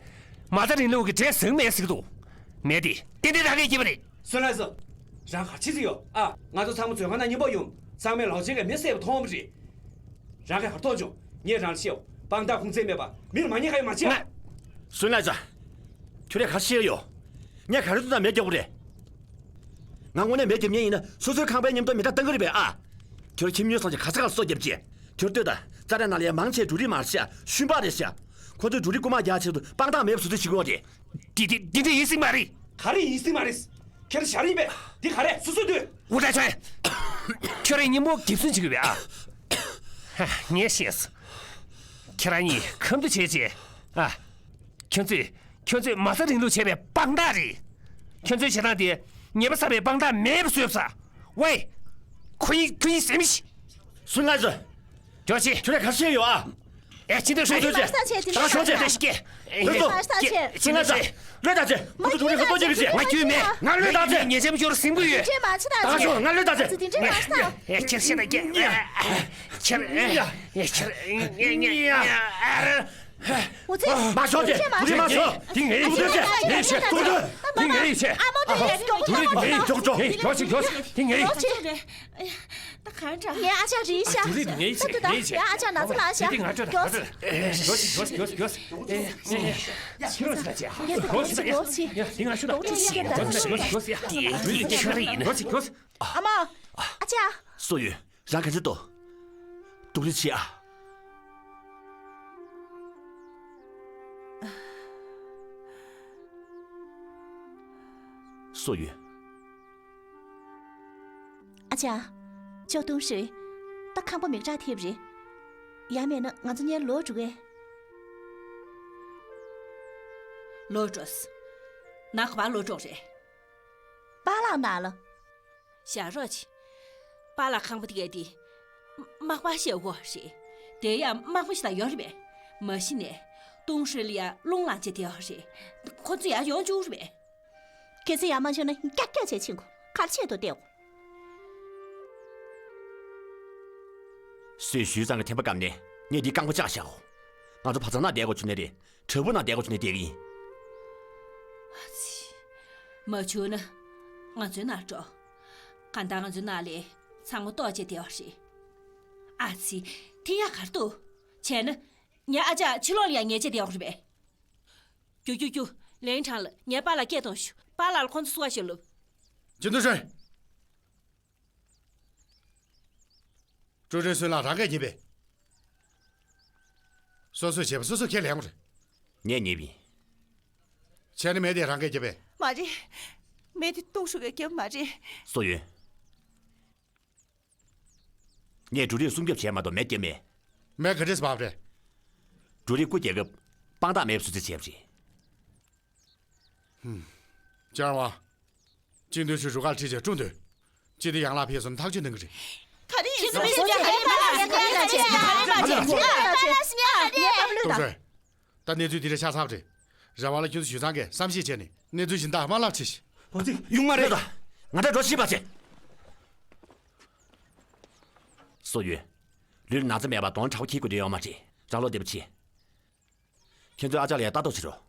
མ་རྩ་རིང་ལུགས་ཀྱི་འབྲས་ཟེགས་མེད་ཟེར་གྱི་འདུག་མེ་འདི་ཏན་ཏན་རང་གིས་བསྐྱེད་པ་རེད། སུན་ལའེ་ཙི། རང་ག་རེ་བྱེད་ཀྱི་ཡོད་ཨ། ང་ཚོ་ཚང་མ་མཛོད་ཁང་ནང་མཉམ་པོ་ཡོང་། ཚང་མས་ལའོ་ཅེ་གིས་མེ་བསད་པ་མཐོང་བ་རེད། རང་གིས་ག་རེ་མཐོང་བྱུང་། ངས་རང་ལ་བཤད་ཡོད། དཔང་རྟགས་ཁུངས་བཙན་མེད་པ་མིར་མ་ཉེས་ཁ་ཡོད་མ་བྱེད་ཨ། སུན་ལའེ་ཙི། ཁྱོད་རང་ག་རེ་བཤད་ཡོད། ངས་ག་རེ་ཐུག་ན་མེ་རྒྱག་དགོས་རེད། ང་དངོས་གནས་མེ་རྒྱབ་མཁན་ཡིན་ན་སོ་སོའི་ཁང་པའི་མཉམ་དུ་མེ་སྟག་བཏང་གི་རེད་པས་ཨ། ཁྱོད་ཁྱིམ་ཉོས་སོང་ཅིག་ག་ས་ག་ལ་སོ་རྒྱབ་ཅིག་ཁྱོད་ལྟོས་དང་། ཙཱ་ར་ནང་ལ་ཡ་མང་ཆེ་འབྲུ་རིགས་མ་རེད་ཤག་ཤུན་པགས་རེད་ཤག་ཁོ་ཚོས་འབྲུ་རིགས་རྐུ་མ་རྒྱག་ཆེད་དུ་དཔང་རྟགས་མེད་པ་བཟོ་ཚུལ་བྱེད་ཀྱི་ཡོད་རེད། འདི་འདི་འདི་འདྲ་ཡིན་སྲིད་མ་རེད། ག་རེ་ཡིན་སྲིད་མ་རེད། ཁྱེད་རང་ཞར་ཡིན་པས། འདི་ག་རེད། སོ་སོས་ལྟོས། ཨུ་ཏྲ་ཆོན། ཁྱོད་རང་གཉིས་པོ་འགེབས་སྲུང་བྱེད་དགོས་པས་ཨ། ཧ། ངས་ཤེས་སོང་། ཁྱེད་རང་གཉིས་ཁ་མདོ་བྱས་བྱས་ཨ། ཁྱོད་ཚོས་ཁྱོད་ཚོས་མ་རྩ་རིང་ལུགས་བྱས་པའི་དཔང་རྟགས་རེད། ཁྱོད་ཚོའི་བྱེད་སྟངས་དེ་ཉེས་པ་བསགས་པའི་དཔང་རྟགས་མེད་པ་བཟོས་ས། ཝེ། ཁོ་གཉིས་ཁོ་གཉིས་ཟེར་མི་ཤེས། སུན་ལ་ཟོ། ཇོ་ཆི། ཁྱོད་ལ་ཁ་ཤས་ཡོད་ཨ། ཨེ། ཅི་འདྲ་ཤོད། ཨེ། ད་ང་ཆོག་ཆེ། ད་ང་ཆོག་ཆེ། ཨེ། ཅི་འདྲ་ཤོད། སུན་ལ་ཟོ། ལོས་ད་ཆེ། ཁོ་ཚོ་དུག་རིགས་ཁ་ཏོག་ཅིག་གི་ཆེ། ང་ཁྱོད་མེད། ང་ལོས་ད་ཆེ། ངས་ཆེ་མ་ཁྱོད་ར་སིམ་གི་ཡོད། ད་ང་ཆོག་ང་ལོས་ད་ཆེ། ཨེ། ཁྱེད་ཤེས་ད་ཀྱེ། ཁྱེད། ཨེ། ཁྱེད། ཨེ། ཁྱེད། ཨེ། ཨེ། ཨེ། མ་ཤོག་ཅེ། དུག་རིགས་མ་ཤོག་དུག་རིགས་ངའི་ཡིན་ཆེ། དུག་རིགས་དུག་རིགས་དུག་རིགས་དུག་རིགས་ངའི་ཡིན་ཆེ། དུག་རིགས་ངའི་ཡིན་ཆེ། ཨ་མ། དུག་རིགས་ངའི་ཡིན་ཆེ། ད་ག་རེ་འདྲ། ངའི་ཨ་ཅག་རེད་ཤག་དུག་རིགས་ངའི་ཡིན་ཆེ། ངའི་ཡིན་ཆེ། ཡ། ཨ་ཅག་ན་ཚ་ལངས་ཤག་དེ་ང་ཅོ་ད་ག་རེ། ཡ། ཁྱི་རོ་ཟེར་ཅེ། ཁྱི་རོ་ཟེར་ཅེ། ཡ། དེ་ང་ཅོ་ད། དུག་རིགས་ངའི་ཡིན་ཆེ། ཡ། དེ་ང་ཅོ་ད། དུག་རིགས་ངའི་ཡིན་ཆེ། ཡ། དེ་ཁྱི་རོ་ཡིན། ཁྱི་རོ་ཟེར། ཨ་མ། ཨ་ཅག་སོ་ཡོད། རང་ག་ཚོད་ཏོ། དུག་རིགས་ཆེ་ཨ། སོ་ཡོད། ཨ་ཅག་ཅོ་ཏུང་ཧྲུའེ། ད་ཁང་པ་མེ་སྲེག་ཐེབས་རེད། ཡང་མེད་ན་ང་ཚོ་གཉིས་ལོག་འགྲོ་གས། ལོག་འགྲོ། ནག་པ་ལོག་འགྲོ་རེད། པཱ་ལགས་ན་ལ། བཞག་རོགས་བྱེད། པཱ་ལགས་ཁང་པ་དེ་གས་དེ། མག་པ་ཞེ་བོ་རེད། དེ་ཡང་མག་པ་ཞིག་དང་ཡོད་རེད་པས། མ་གཞི་ནས་ཏུང་ཧྲུའེ་ལ་ཡ་རླུང་ལངས་བྱས་བསྡད་ཡོད་རེད། ཁོ་ཚོ་ཡར་ཡོང་བཅུག་རེད་པས། གལ་སྲིད་ཡར་མ་བྱོན་ན་ཀྱག་ཀྱག་བྱས་ཕྱིན་གོ། ག་རེ་བྱེད་དོ་བལྟས་གོ། སུས་ཞུས་ཙང་གི་ཐེམ་པ་བཀབ་ནས་ངས་འདི་རྐང་པ་བཅག་བཞག་གོ། ང་ཚོ་བ་ཚང་ནང་བསྡད་དགོས་བྱུང་ནའི་རེད། དྲ་འབུ་ནང་བསྡད་དགོས་བྱུང་ནའི་བསྡད་གི་ཡིན། ཨ་ཙི། མ་བྱུང་ན་ང་ཚོའི་ནང་འགྲོ། གང་ལྟར་ང་ཚོའི་ནང་ལ་ཚང་མ་ལྟོགས་བྱས་བསྡད་ཡོད་རེད། ཨ་ཙི། དེ་ཡག་ག་རེ་འདུག་བྱས་ན་ངའི་ཨ་ཅག་ཕྱི་ལོགས་ལ་ཡང་ཉལ་བྱས་བསྡད་ཡོད་རེད་པས། རྒྱུགས་རྒྱུགས་རྒྱུགས། ལིན་ཁྲང་ལགས། ངའི་པཱ་ལགས་སྐད་གཏོང་ཤོག་པཱ་ལགས་ལ་ཁོང་ཚོ་བསུ་བ་ཞུ་ལབ། ཅིན་ཏུང་ཧྲུའེ། ཀྲུའུ་ཀྲེང་སུན་ལགས་རང་སྐད་ཉན་པས། སོ་སོས་བྱས་པ་སོ་སོས་ཁས་ལེན་དགོས་རེད། ངས་ཉན་པས། བྱས་ན་མེ་དེ་རང་སྐད་རྒྱབ་པས། མ་རེད། མེ་དེ་ཏུང་ཧྲུའེ་གིས་བརྒྱབ་མ་རེད། སོ་ཡོད། ངས་འབྲུ་རིགས་སྲུང་སྐྱོབ་བྱས་མ་གཏོགས་མེ་བརྒྱབ་མེད། མེ་ག་འདྲས་བབས་རེད། འབྲུ་རིགས་རྐུ་རྒྱག་སྐབས་དཔང་རྟགས་མེད་པ་སུ་ཚོད་བྱས་པ་རེད། ཧུམ། ལྕང་བ། ཅིན་ཏུང་ཧྲུའེ་རུ་ཁག་ཁྲིད་བྱས་བཀྲོངས་འདོད། སྤྱི་བདེ་ཡན་ལག་ཕེབས་སོང་། ཐག་གཅོད་གནང་གི་རེད། ག་རེ་ཡིན་ཟེར། ཏུང་ཧྲུའེ། ད་གནས་ཚུལ་འདི་འདྲ་ཆགས་ཚར་བ་རེད། རེ་བ་ལ་ཁྱོད་ཚོ་ཞུ་ཚང་གིས་བསམ་ཤེས་བྱས་ནས་གནས་ཚུལ་གཞན་དག་མ་ལབ་བྱས་ཤིག་འོ་ཙི། ཡོང་མ་རེད། ད་ང་འདྲ་འགྲོ་ཤེས་པ་བྱེད། སོ་ཡོད། ལུས་ལ་ན་ཚ་མེད་པར་གདོང་དྲག་པོ་འཁྱེར་དགོས་དོན་ཡོད་མ་རེད། རང་བློ་བདེ་པོ་བྱེད། ཁྱེད་ཚོས་ཨ་ཅག་ལ་ཡ་ལྟ་རྟོག་བྱེད་རོགས།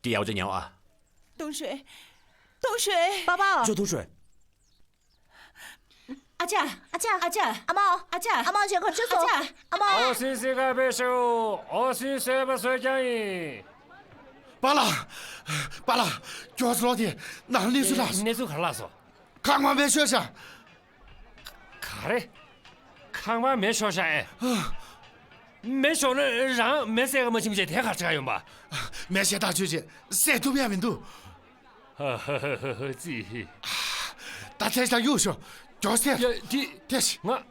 འདི་ཡག་པོ་ཅིག་ཉན་ཨ། ཏུང་ཧྲུའེ། ཏུང་ཧྲུའེ། པཱ་པཱ། ཅོ་ཏུང་ཧྲུའེ། ཨ་ཅག་ཨ་ཅག་ཨ་ཅག་ཨ་མ། ཨ་ཅག་ཨ་མ་ཅག་ག་ཅི་སོང་། ཨ་ཅག་ཨ་མ། ཨོ་སི་སི་ཀ་བེ་ཤོ། ཨོ་སི་སོས་པ་སོས་ཀྱང་ཡིན། པཱ་ལགས། པཱ་ལགས། ཁྱོད་ཚོ་ལོག་དེ་ནང་གནས་ཚུལ་ལ། གནས་ཚུལ་ག་རེ་ལགས་སོ། ཁང་པ་མེ་ཤོར་ཤག་ག་རེ། ཁང་པ་མེ་ཤོར་ཤག་ཨེ། མེ་ཤོར་ན་རང་མེ་བསད་ག་མ་ཕྱིན་བྱས་དེ་ག་རེ་ཡོང་པ། མེ་ཤེལ་ཐག་ཆོད་བྱས་བསད་ཐུབ་ཡ་མི་འདུག་ཧ་ཧ་ཧ་ཧ། ཙི། ད་ཐེངས་ཤག་གཡུག་ཤོག་མགྱོགས་སེ། ཡ་དེ། ཐེངས་ཤིག་ང་།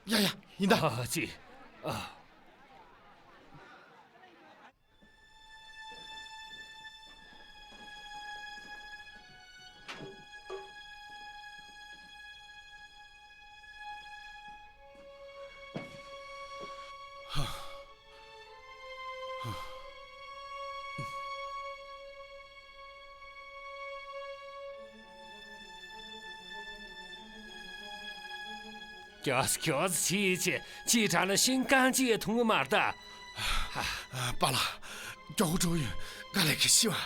ཡ་ཡ་ཡིན་ད། ཨ་ཙི། ཨ། མགྱོགས་མགྱོགས་ཕྱིན་ཆད་ཕྱིས་དྲགས་ན་ཤིང་རྐང་གཅིག་ཡང་ཐུབ་ཀྱི་མ་རེད་ད། པཱ་ལགས། མགྱོགས་པོ་འགྲོ་ཡིན། དཀའ་ལས་ཁག་ཤི་བ།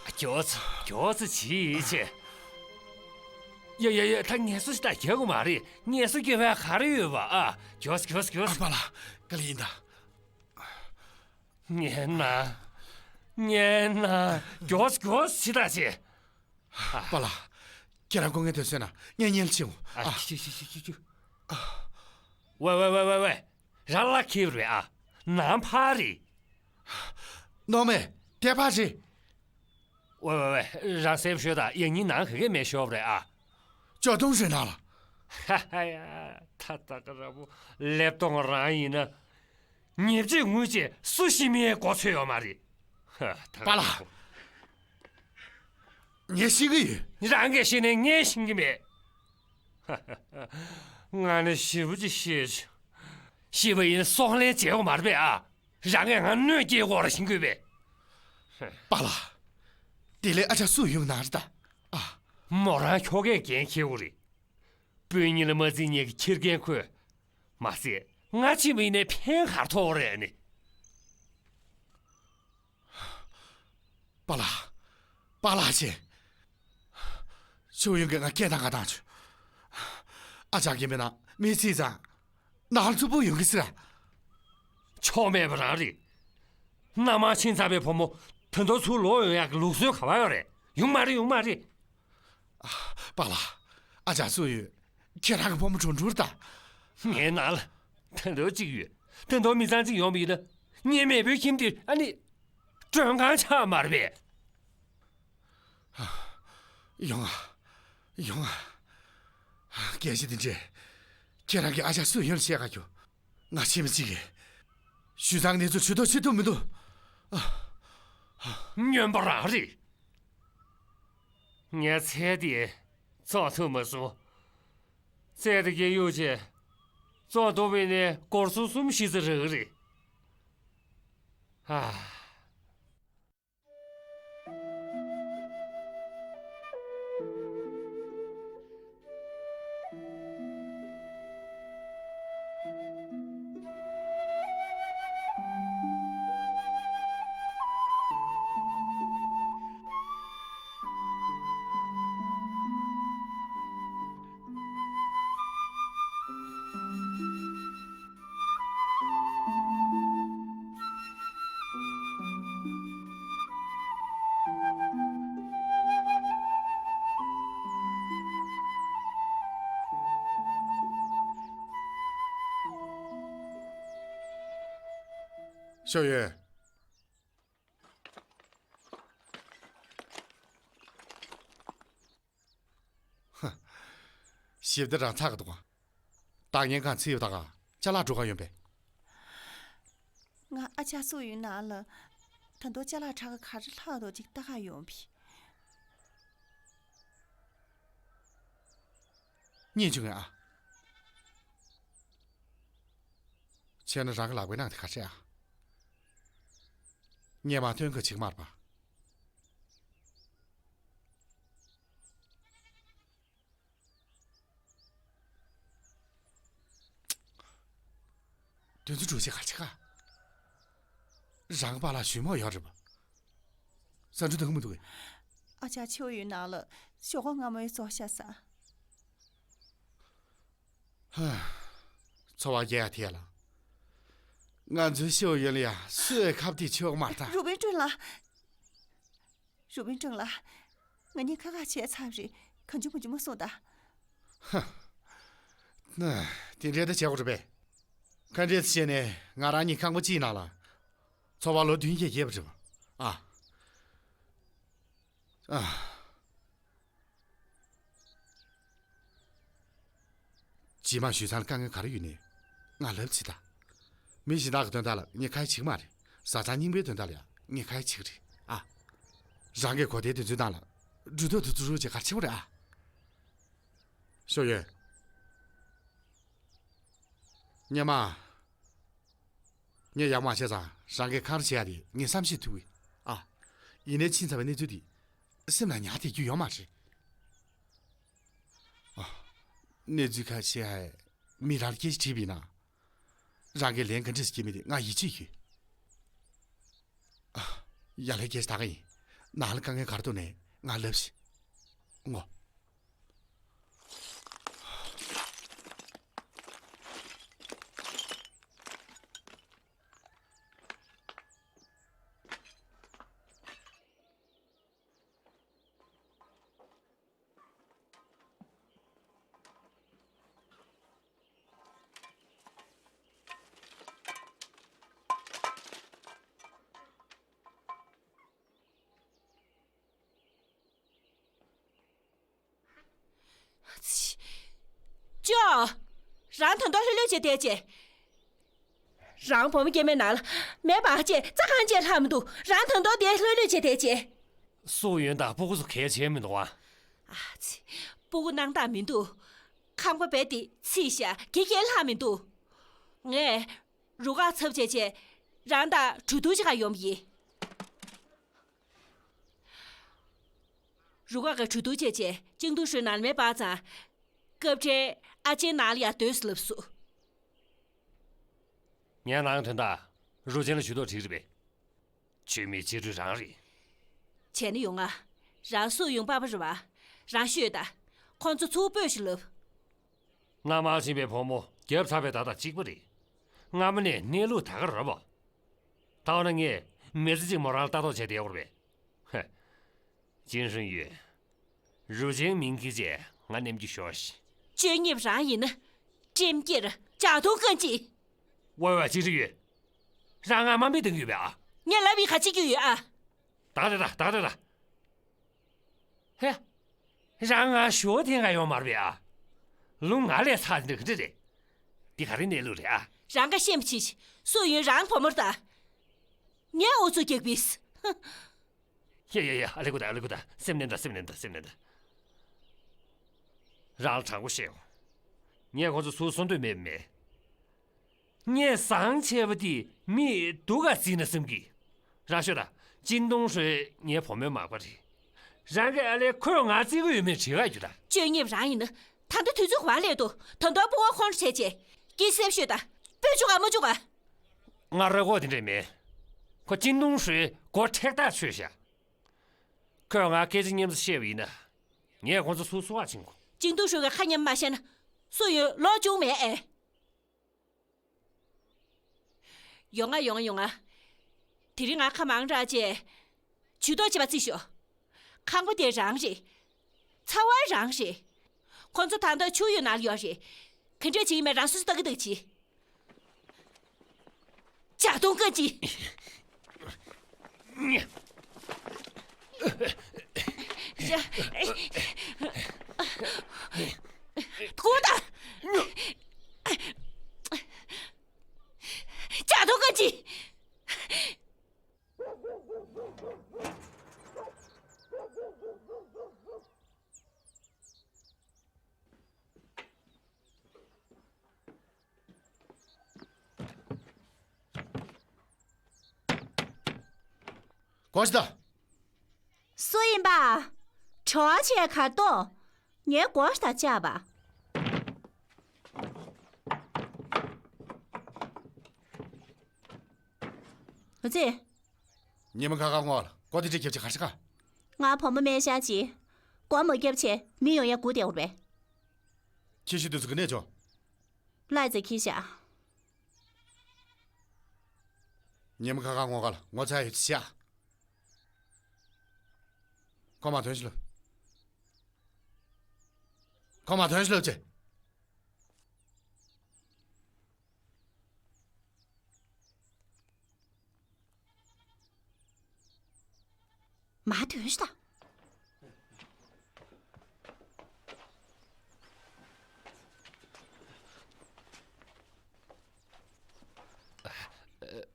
མགྱོགས་མགྱོགས་ཕྱིན་ཆད། ཡ་ཡ་ཡ། ད་ངལ་གསོ་ཞིག་ད་རྒྱག་དགོས་མ་རེད། ངལ་གསོ་རྒྱག་པའི་ག་རེ་ཡོད་པ་ཨ། མགྱོགས་མགྱོགས་མགྱོགས། པཱ་ལགས་དཀའ་ལས་ཡིན་ད། ངན་ན། ངན་ན། མགྱོགས་མགྱོགས་ཕྱིན་ད་ཆེ། པཱ་ལགས། ཁྱེད་རང་སྐུ་ངལ་དེ་གསོས་ན་ངས་སྙན་ཆེའོ། ཨ། ཁྱུ་ཁྱུ་ཁྱུ་ཁྱུ། ཝེ་ཝེ་ཝེ་ཝེ་ཝེ། རང་ལ་ཁེབས་རེད་ཨ། ནང་ཕར་རེད། ནོར་མེད་དེ་ཕར་རེད། ཝེ་ཝེ་ཝེ། རང་སེམས་ཤོད་དང་། ཡང་སྙིང་ནང་ག་གེ་མེད་ཤོབ་རེད་ཨ། ཅོ་ཏུང་ཧྲེ་ན་ལ། ཧ་ཧ་ཡ། ད་ད་ག་ར་བོ་ལེབ་ཏོང་རང་ཡིན་ན། ཉེས་བྱས་དངུལ་བྱས་སུ་ཤི་མིའི་གོ་ཚོད་ཡོད་མ་རེད། ཧ། ད་ག་པཱ་ལགས། ངས་ཤེས་ཀྱི་ཡོད། རང་གིས་ཤེས་ནས་ངས་ཤེས་ཀྱི་མེད། ང་ནི་ཞེ་པོ་ཅིག་ཤེས་བྱུང་། ཤི་བ་ཡིན་སྲོག་ལན་བྱེད་དགོས་མ་རེད་པས་ཨ། རང་གིས་ང་གནོད་སྐྱེལ་དགོས་རེད་ཤེས་དགོས་པས། པཱ་ལགས། དེ་ལས་ཨ་ཅག་སུ་ཡོང་ན་རེད་ད། ཨ། མོ་རང་ཁྱོ་གས་འགན་འཁྱེར་དགོས་རེད། སྤུན་གཉིས་ལ་མ་བརྩིས་ཉེས་ཀྱི་ཁྱི་རྒན་ཁོས། མ་ཟད་ང་ཕྱིན་པ་ཡིན་ནའི་ཕན་ག་རེ་ཐོགས་རེད་ནི། པཱ་ལགས། པཱ་ལགས་ཆེ། ཆོས་ཡོན་གྱིས་ང་སྐད་བཏང་ག་བཏང་བྱུང་། ཨ་ཅག་གིས་མིན་ན་མི་ཚེ་ཙང་ནང་ལ་རྩུབ་པོ་ཡོང་གི་ཟེར། ཆོ་མེད་པ་རང་རེད། མནའ་མ་ཕྱིན་ཚར་བའི་བུ་མོ་དོན་དོ་ཚུར་ལོག་ཡོང་ཡག་གི་ལུགས་སྲོལ་ག་བ་ཡོད་རེད། ཡོང་མ་རེད། ཡོང་མ་རེད། པཱ་ལགས། ཨ་ཅག་སུ་ཡོད། ཁྱེད་རང་གི་བུ་མོ་གྲོངས་འགྲོ་རེད་ད། ངའི་ནང་ལ་དོན་དོ་གཅིག་ཡོད། དོན་དོ་མི་ཚང་གཅིག་ཡོང་བ་ཡིན་ན། ངའི་མེས་པོའི་ཁྱིམ་དེ་ཨ་ནི་མགྲོན་ཁང་ཆགས་མ་རེད་པས། ཡོང་ཨ། ཡོང་ཨ། སྐད་ཆ་འདི་འདྲས་ཁྱེད་རང་གིས་ཨ་ཅག་སུ་ཡོད་ལ་བཤད་ག་རྒྱུ། ང་ཕྱིན་པ་གཅིག་གིས་ཞུས་ཚང་གནས་ཚུལ་ཇུས་གཏོགས་བྱེད་ཐུབ་མི་འདུག། སྨྱོན་པ་རང་རེད། ངས་ཚལ་དེ་བཙོང་ཐུབ་མ་སོང་། ཚལ་དེ་གི་གཡུག་བྱས་བཙོང་ཐུབ་པ་ཡིན་ནའི་སྒོར་སུམ་གསུམ་བཞི་ཙམ་རག་གི་རེད། ཨ། ཞའོ་ཡོན། ཧ། ཞིབ་ཏུ་རང་ཚགས་ཀྱི་འདུག་ག། ད་ངས་གང་ཚིག་ཡོད་ད་ག་ཅ་ལག་འགྲོ་ག་ཡོང་པས། ང་ཨ་ཅག་སུ་ཡོད་ན་ལ། ད་དུང་ཅ་ལག་ཁྲ་ག་ག་རེ་ལྷག་འདུག་ཅིག་ལྟ་ག་ཡོང་པས། རྙེད་བྱུང་ངས་ཨ། བྱས་ན་རང་གི་ལག་པའི་ནང་དེ་ག་རེ་ཨ། སྔོན་མ་སྟོན་ག་བྱེད་ཀྱི་མ་རེད་པ། དོན་ཚུལ་འགྲོ་བྱེད་ག་རེ་བྱེད་ག། རང་པཱ་ལགས་ཞུས་མོ་ཡོད་རེད་པ། ས་འགྲོ་འདུག་མི་འདུག་གས། ཨ་ཅག་ཆེ་བོ་ཡོད་ནང་ལ་ཞོགས་ཀ་སྔ་མོའི་ཚོགས་ཤ་ཟ། ཧ། འཚོ་བ་རྒྱག་ཡ་དེ་ལ། ང་ཚོའི་ཤེའུ་ཡོན་ལ་ཡ་སུས་ཁ་གཏད་ཆོག་མ་ཐག་རུ་པིན་ཀྲུང་ལགས། རུ་པིན་ཀྲུང་ལགས། ང་གཉིས་ཁ་ཁ་བྱས་ཚར་རེད། གང་བྱུང་མ་བྱུང་མ་གསུངས་ད། ཧ། ན། དེ་འདྲའི་ད་བྱེད་དགོས་རེད་པས། ཁ་འདྲེས་བྱས་ནས་ང་རང་གཉིས་ཁང་པ་གཅིག་ནང་ལ། འཚོ་བ་ལོ་བདུན་བརྒྱད་བསྐྱལ་བ་རེད་པ། ཨ། ཨ། རྗེས་མ་ཞུས་ཚང་ལ་དཀའ་ངལ་ག་རེ་ཡོད་ནའི་ང་ལབ་བྱེད་ད། མི་གཞན་དག་གི་དོན་དག་ལ་ངས་ཁ་ཡ་བྱེད་ཀྱི་མ་རེད། བཟའ་ཚང་རྙིང་པའི་དོན་དག་ལ་ཡང་ངས་ཁ་ཡ་བྱེད་ཀྱི་རེད་ཨ། རང་གི་གོ་བརྡའི་དོན་ཚུལ་དང་ལ་གྲོས་ཐོག་ཏུ་བཙུགས་རོགས་བྱེད་ག་རེ་བྱེད་དགོས་རེད་ཨ། ཞོ་ཡོན། སྔོན་མ། ངས་ཡག་མ་བྱས་ཙང་རང་གིས་གང་རེ་བྱེད་ཡ་དེ་ངས་བསམ་ཤེས་ཐུབ་གི། ཨ། ཡིན་ནའི་ཕྱིན་ཚར་བའི་གནས་ཚུལ་དེ་སེམས་ལ་ཉར་བསྡད་རྒྱུ་ཡོད་མ་རེད། ཨ། གནས་ཚུལ་ཁ་ཤས་མི་རང་ལ་སྐད་ཆ་དྲིས་པ་ཡིན་ན། རང་གིས་ལན་ག་འདྲ་ཞིག་བྱེད་མིན་དེ་ང་ཡིད་ཆེས་ཡོད། ཨ། ཡ་ལྷའི་སྐད་ཆ་ད་ག་ཡིན། ནང་ལ་དཀའ་ངལ་ག་རེ་འདུག་ནའི་ང་ལབ་ཤིག་ངོ་། རང་དོན་དོ་ལྷོད་ལྷོད་བྱས་བསྡད་བྱས། རང་བུ་མོ་སྐྱེས་མའི་ནང་ལ་མེ་འབར་བྱས་རྩྭ་གང་བྱས་ལྷག་མི་འདུག་རང་དོན་དོ་དེ་ལྷོད་ལྷོད་བྱས་བསྡད་བྱས། སུ་ཡོན་དང་སྤུ་གུ་ཚོ་གལ་ཆེ་མི་འདུག་ཨ། ཨ་ཙི། སྤུ་གུ་སྣང་དག་མི་འདུག་ཁང་པ་རྦད་དེ་ཚིག་ཤ་གེ་གེ་ལྷག་མི་འདུག་ངས་རུ་ཁག་ཚབ་བྱས་བྱས་རང་དང་གྲོས་བསྡུར་བྱེད་ག་ཡོང་གི་ཡིན། རུ་ཁག་གི་གྲོས་བསྡུར་བྱས་བྱས་ཅིང་ཏུང་ཧྲུའེ་ནང་ལ་མེ་སྤར་ཙང་། སྐབས་འཕྲལ་ཨ་ཅེ་ནང་ལ་ཡར་སྡོད་ཟེར་ལབ་སོང་། ངའི་ནང་དོན་དག་རུ་ཆེན་ལ་ཇུས་གཏོགས་བྱེད་ཀྱི་རེད་པས། ཇུས་མེད་ཅི་རུ་རང་རེད། བྱས་ན་ཡོང་ང་། རང་སུ་ཡོང་པ་པ་རེད་བ། རང་ཤོད་ད། ཁོང་ཚོ་ཚུར་སྤོས་ཤིག་ལབ། མནའ་མར་ཕྱིན་པའི་བུ་མོ་རྒྱབ་ཚར་བའི་ད་ལྟ་གཅིག་པ་རེད། སྔ་མོ་ནས་གནས་ལུགས་ད་ག་རེད་པ། ད་འོ་ན་ངས་མི་ཚེ་གཅིག་མོ་རང་ལ་ལྟ་རྟོག་བྱས་བསྡད་ཡོད་རེད་པས། ཧེ། ཅིན་ཧྲིན་ཡུས། རུ་ཆེན་མིང་ཁྱེར་བྱས་ང་ནེམ་གྱི་ཤོག་ཤིག་སྤྱོད་ངན་རང་ཡིན་ན། ཀྲེམ་ཀྱེར་ཇག་དུང་རྐང་རྗེས། ཝེ་ཝེ་ཅིན་ཧྲིན་ཡུས། རང་ང་དམའ་འབེབས་གཏོང་གི་ཡོད་པས་ཨ། ངས་ལབ་པའི་ཁ་ཅིག་རྒྱུས་ཡོད་ཨ། ད་དེ་ད་ད་དེ་ད། ཧེ། རང་ང་ཞོ་འཐེན་ག་ཡོང་མ་རེད་པས་ཨ། ལུང་ང་ལས་ཚ་འདི་ག་འདྲ་རེད། འདི་ག་རེ་གནས་ལུགས་རེད་ཨ། རང་ཁ་ཤེམ་ཆེ་ཆེ་སུ་ཡིན་རང་བུ་མོར་ལྟ། ངས་ཨུ་ཚུགས་རྒྱག་པས། ཧ། ཡ་ཡ་ཡ་ཨ་ལེ་ཀུ་ད་ཨ་ལེ་ཀུ་ད་སེམས་ནན་ད་སེམས་ནན་ད་སེམས་ནན་ད། རང་ལ་དྲང་པོ་བཤད་ཡོང་། ངས་ཁོ་ཚོ་ཚུར་གསོ་འདོད་མེད་མེད། ངས་བཟང་ཆེ་བ་དེ་མིས་སྡུག་ག་བརྩིས་ན་བསམ་གི། རང་ཤོད་ད། ཅིན་ཏུང་ཧྲོས་ངའི་བུ་མོའི་མག་པ་རེད། རང་གི་ཨ་ལས་ཁོས་ང་བརྩི་གི་ཡོད་མེད་དྲི་ག་རྒྱུ་ད། སྤྱོད་ངན་རང་ཡིན་ན་ད་ལྟ་དུས་ཚོད་ག་པར་སླེབས་འདུག་ད་དུང་སྤོ་བོ་ཁོང་ཁྲོ་བྱས་བྱས། སྐྱིད་སེབ་ཤོད་ད། སྤོས་བཅུག་ག་མ་བཅུག་ག་ང་རོགས་དེ་འདྲས་མེད། ཁོ་ཅིན་ཏུང་ཧྲོས་མགོ་མཁྲེགས་ཐག་ཆོད་ཤག་ཁོས་ང་སྐད་ཆ་མཉམ་དུ་བཤད་པ་ཡིན་ན། ངས་ཁོང་ཚོ་ཚུར་གསོ་བར་ཕྱིན་གོ། ཅིན་ཏུང་ཧྲོས་ཀྱི་ཁ་མཉམ་མ་བཤད་ན། སུ་ཡོད་ལོག་བཅུག་མེད་ཨེ། ཡོང་ང་ཡོང་ང་ཡོང་ང་། དེ་རིང་ང་ཁ་མང་དྲགས་བྱས། ཇུས་གཏོགས་བྱེད་པ་རྩིས་ཤོག་ཁང་པ་དེ་རང་རེད། ཚ་བ་རང་རེད། ཁོང་ཚོ་ད་ལྟ་ཆུ་ཡོད་ནང་ལ་ཡོད་རེད། ག་འདྲས་བྱེད་ཀྱི་མེད་རང་སོ་སོས་ལྟ་གི་འདུག་ཅི། ཇག་དུང་རྐང་རྗེས། ཐུག་ད། ཇག་དུང་རྐང་རྗེས། སྒོ་ཕྱེ་ད། སུ་ཡིན་པ། བྲོ་བ་བྱས་གར་འདུག་ངའི་སྒོ་ཕྱེ་ད་བཅག་པ། འོ་ཙི། ཉི་མ་ཁ་ཁ་ངོ་ལ་སྒོ་དེ་འདྲས་རྒྱབ་ཅིག་གར་ཤི་ཁ། ང་བུ་མོ་སྨན་ཤར་གྱིས། སྒོ་མ་བརྒྱབ་བྱས་མི་ཡོང་ཡ་སྒུག་བསྡད་ཡོད་རེད་པས། ཁྱི་ཤི་དུས་ཚོད་ག་ནས་བྱུང་། ལྷ་ཡི་རྩེ་ཁྱི་ཤ། ཉི་མ་ཁ་ཁ་ངོ་ག་ལ་ངོ་ཚ་ཡོད་ཤ། ཁོ་མ་ཐོན་ཤི་ལོ། ཁོ་མ་ཐོན་ཤི་ལོ་ཅེ། མ་ཐོན་ཤི་ད།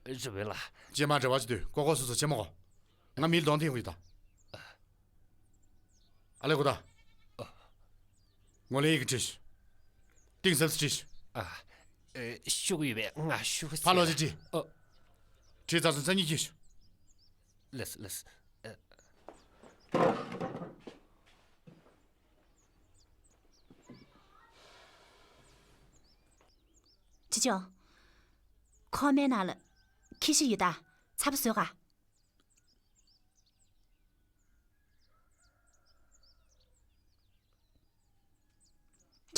རི་བོན་ལགས། རྗེས་མ་འབྲེལ་བ་བྱེད་དུས་ཀོ་ཀོ་སོ་སོ་ཆེ་མོ་གོ། ང་མིའི་གདོང་ཐིང་ཡོད་ད། ཨ་ལེ་གོ་ད། ངོ་ལེ་ཡི་གི་བྲིས། ཏིང་ཟབ་སུ་བྲིས། ཨ། ཨེ། ཤུགས་ཡོད་པས་ང་ཤུགས་ཕ་ལོ་ཟེར་ཅི་བྲིས། ཨོ། བྲིས་ཚར་སོང་སང་ཉིན་ཁྱེར་ཤོག་ལགས་ལགས། ཨེ། ཅི་ཅོ། ཁོ་མའི་ནང་ལ་ཁྱི་ཤི་ཡོད་ད། ཚ་པོ་བཟོས་ག་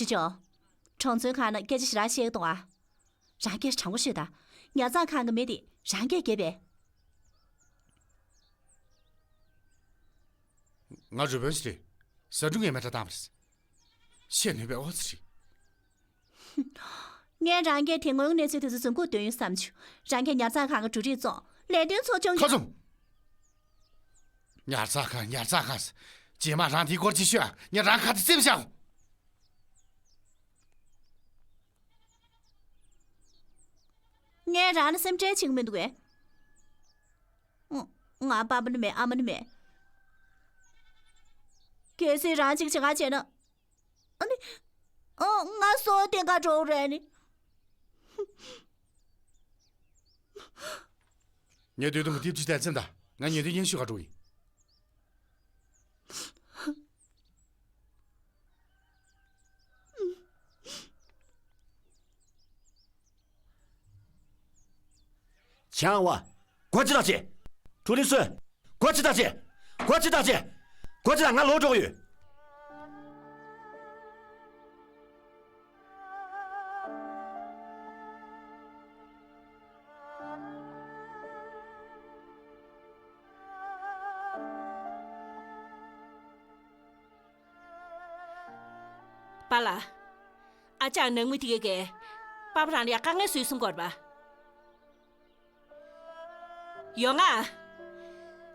ཅི་ཅོ། གྲོང་ཚོའི་ཁང་ན་སྐད་ཆ་ཞེ་དྲག་བཤད་ཀྱི་འདུག་ཨ། རང་སྐད་དྲང་པོ་ཤོད་ད། ཉར་ཚགས་ཁང་གི་མི་དེ་རང་སྐད་རྒྱབ་པས། ང་རུས་སྦལ་ཞིག་རེད། ཟ་འབྲུ་ངས་མེ་སྲེག་བཏང་བ་རེད། བཤད་ནུས་པའི་ཨོ་ཙི་རེད། ངས་རང་སྐད་དེ་སྔོན་གནས་ཚུལ་དེ་ཚོ་རྫུན་རྐུབ་འདོན་ཡོང་བསམ་བྱུང་། རང་སྐད་ཉར་ཚགས་ཁང་གི་འབྲུ་རིགས་བཙོང་ལས་དོན་ཚོགས་ཆུང་གི། ཁ་བཙུམ། ཉར་ཚགས་ཁང་ཉར་ཚགས་ཁང་ཟེར། རྗེས་མ་རང་དེའི་སྐོར་ཅིག་ཤོད་ཨ། ངས་རང་ཁ་དེ་བཙེམ་བཞག་གོ། ངས་རང་ལ་སེམས་ཁྲལ་བྱེད་ཀྱི་མི་འདུག་གས། ང་པ་ཕ་ནི་མེད། ཨ་མ་ནི་མེད། གལ་སྲིད་རང་གཅིག་བྱེད་ག་བྱས་ན། ཨ་ནི། ཨ། ང་སོ་བསྟན་ག་འགྲོ་རེད་ནི། ངས་དུས་དུམ་བུ་ཏིབ་ཅི་བསྟན་སེམས་དང་། ང་ཉེ་དུས་སྙན་ཞུ་ག་འགྲོ་ཡིན། ཆང་བ། སྒོ་ཕྱི་ཐག་བྱེད། ཁྲུ་ལི་སོན། སྒོ་ཕྱི་ཐག་བྱེད། སྒོ་ཕྱི་ཐག་བྱེད། སྒོ་ཕྱི་ཐག། ང་ལོག་འགྲོ་གི་ཡོད། པཱ་ལགས། ཨ་ཅག་ནང་མི་དེ་གས་པཱ་ཕ་རང་ལ་ཡ་དཀའ་ངལ་བཟོས་སོང་གོ་རེད་པ། ཡོང་ང་།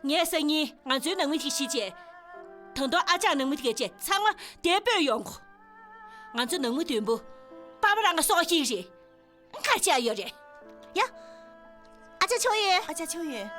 ངས་སང་ཉིན་ང་ཚོའི་ནང་མི་དེ་ཤི་བྱས། ད་དུང་ཨ་ཅག་ནང་མི་དེ་གས་བྱས་ཚང་མ་དེ་སྤོས་ཡོང་གོ། ང་ཚོ་ནང་མི་བདུན་པོ་པཱ་ཕ་རང་གི་སྲོག་ཤིང་རེད། ག་རེ་བྱས་ཡོད་རེད། ཡ། ཨ་ཅག་ཆོས་ཡོད། ཨ་ཅག་ཆོས་ཡོད།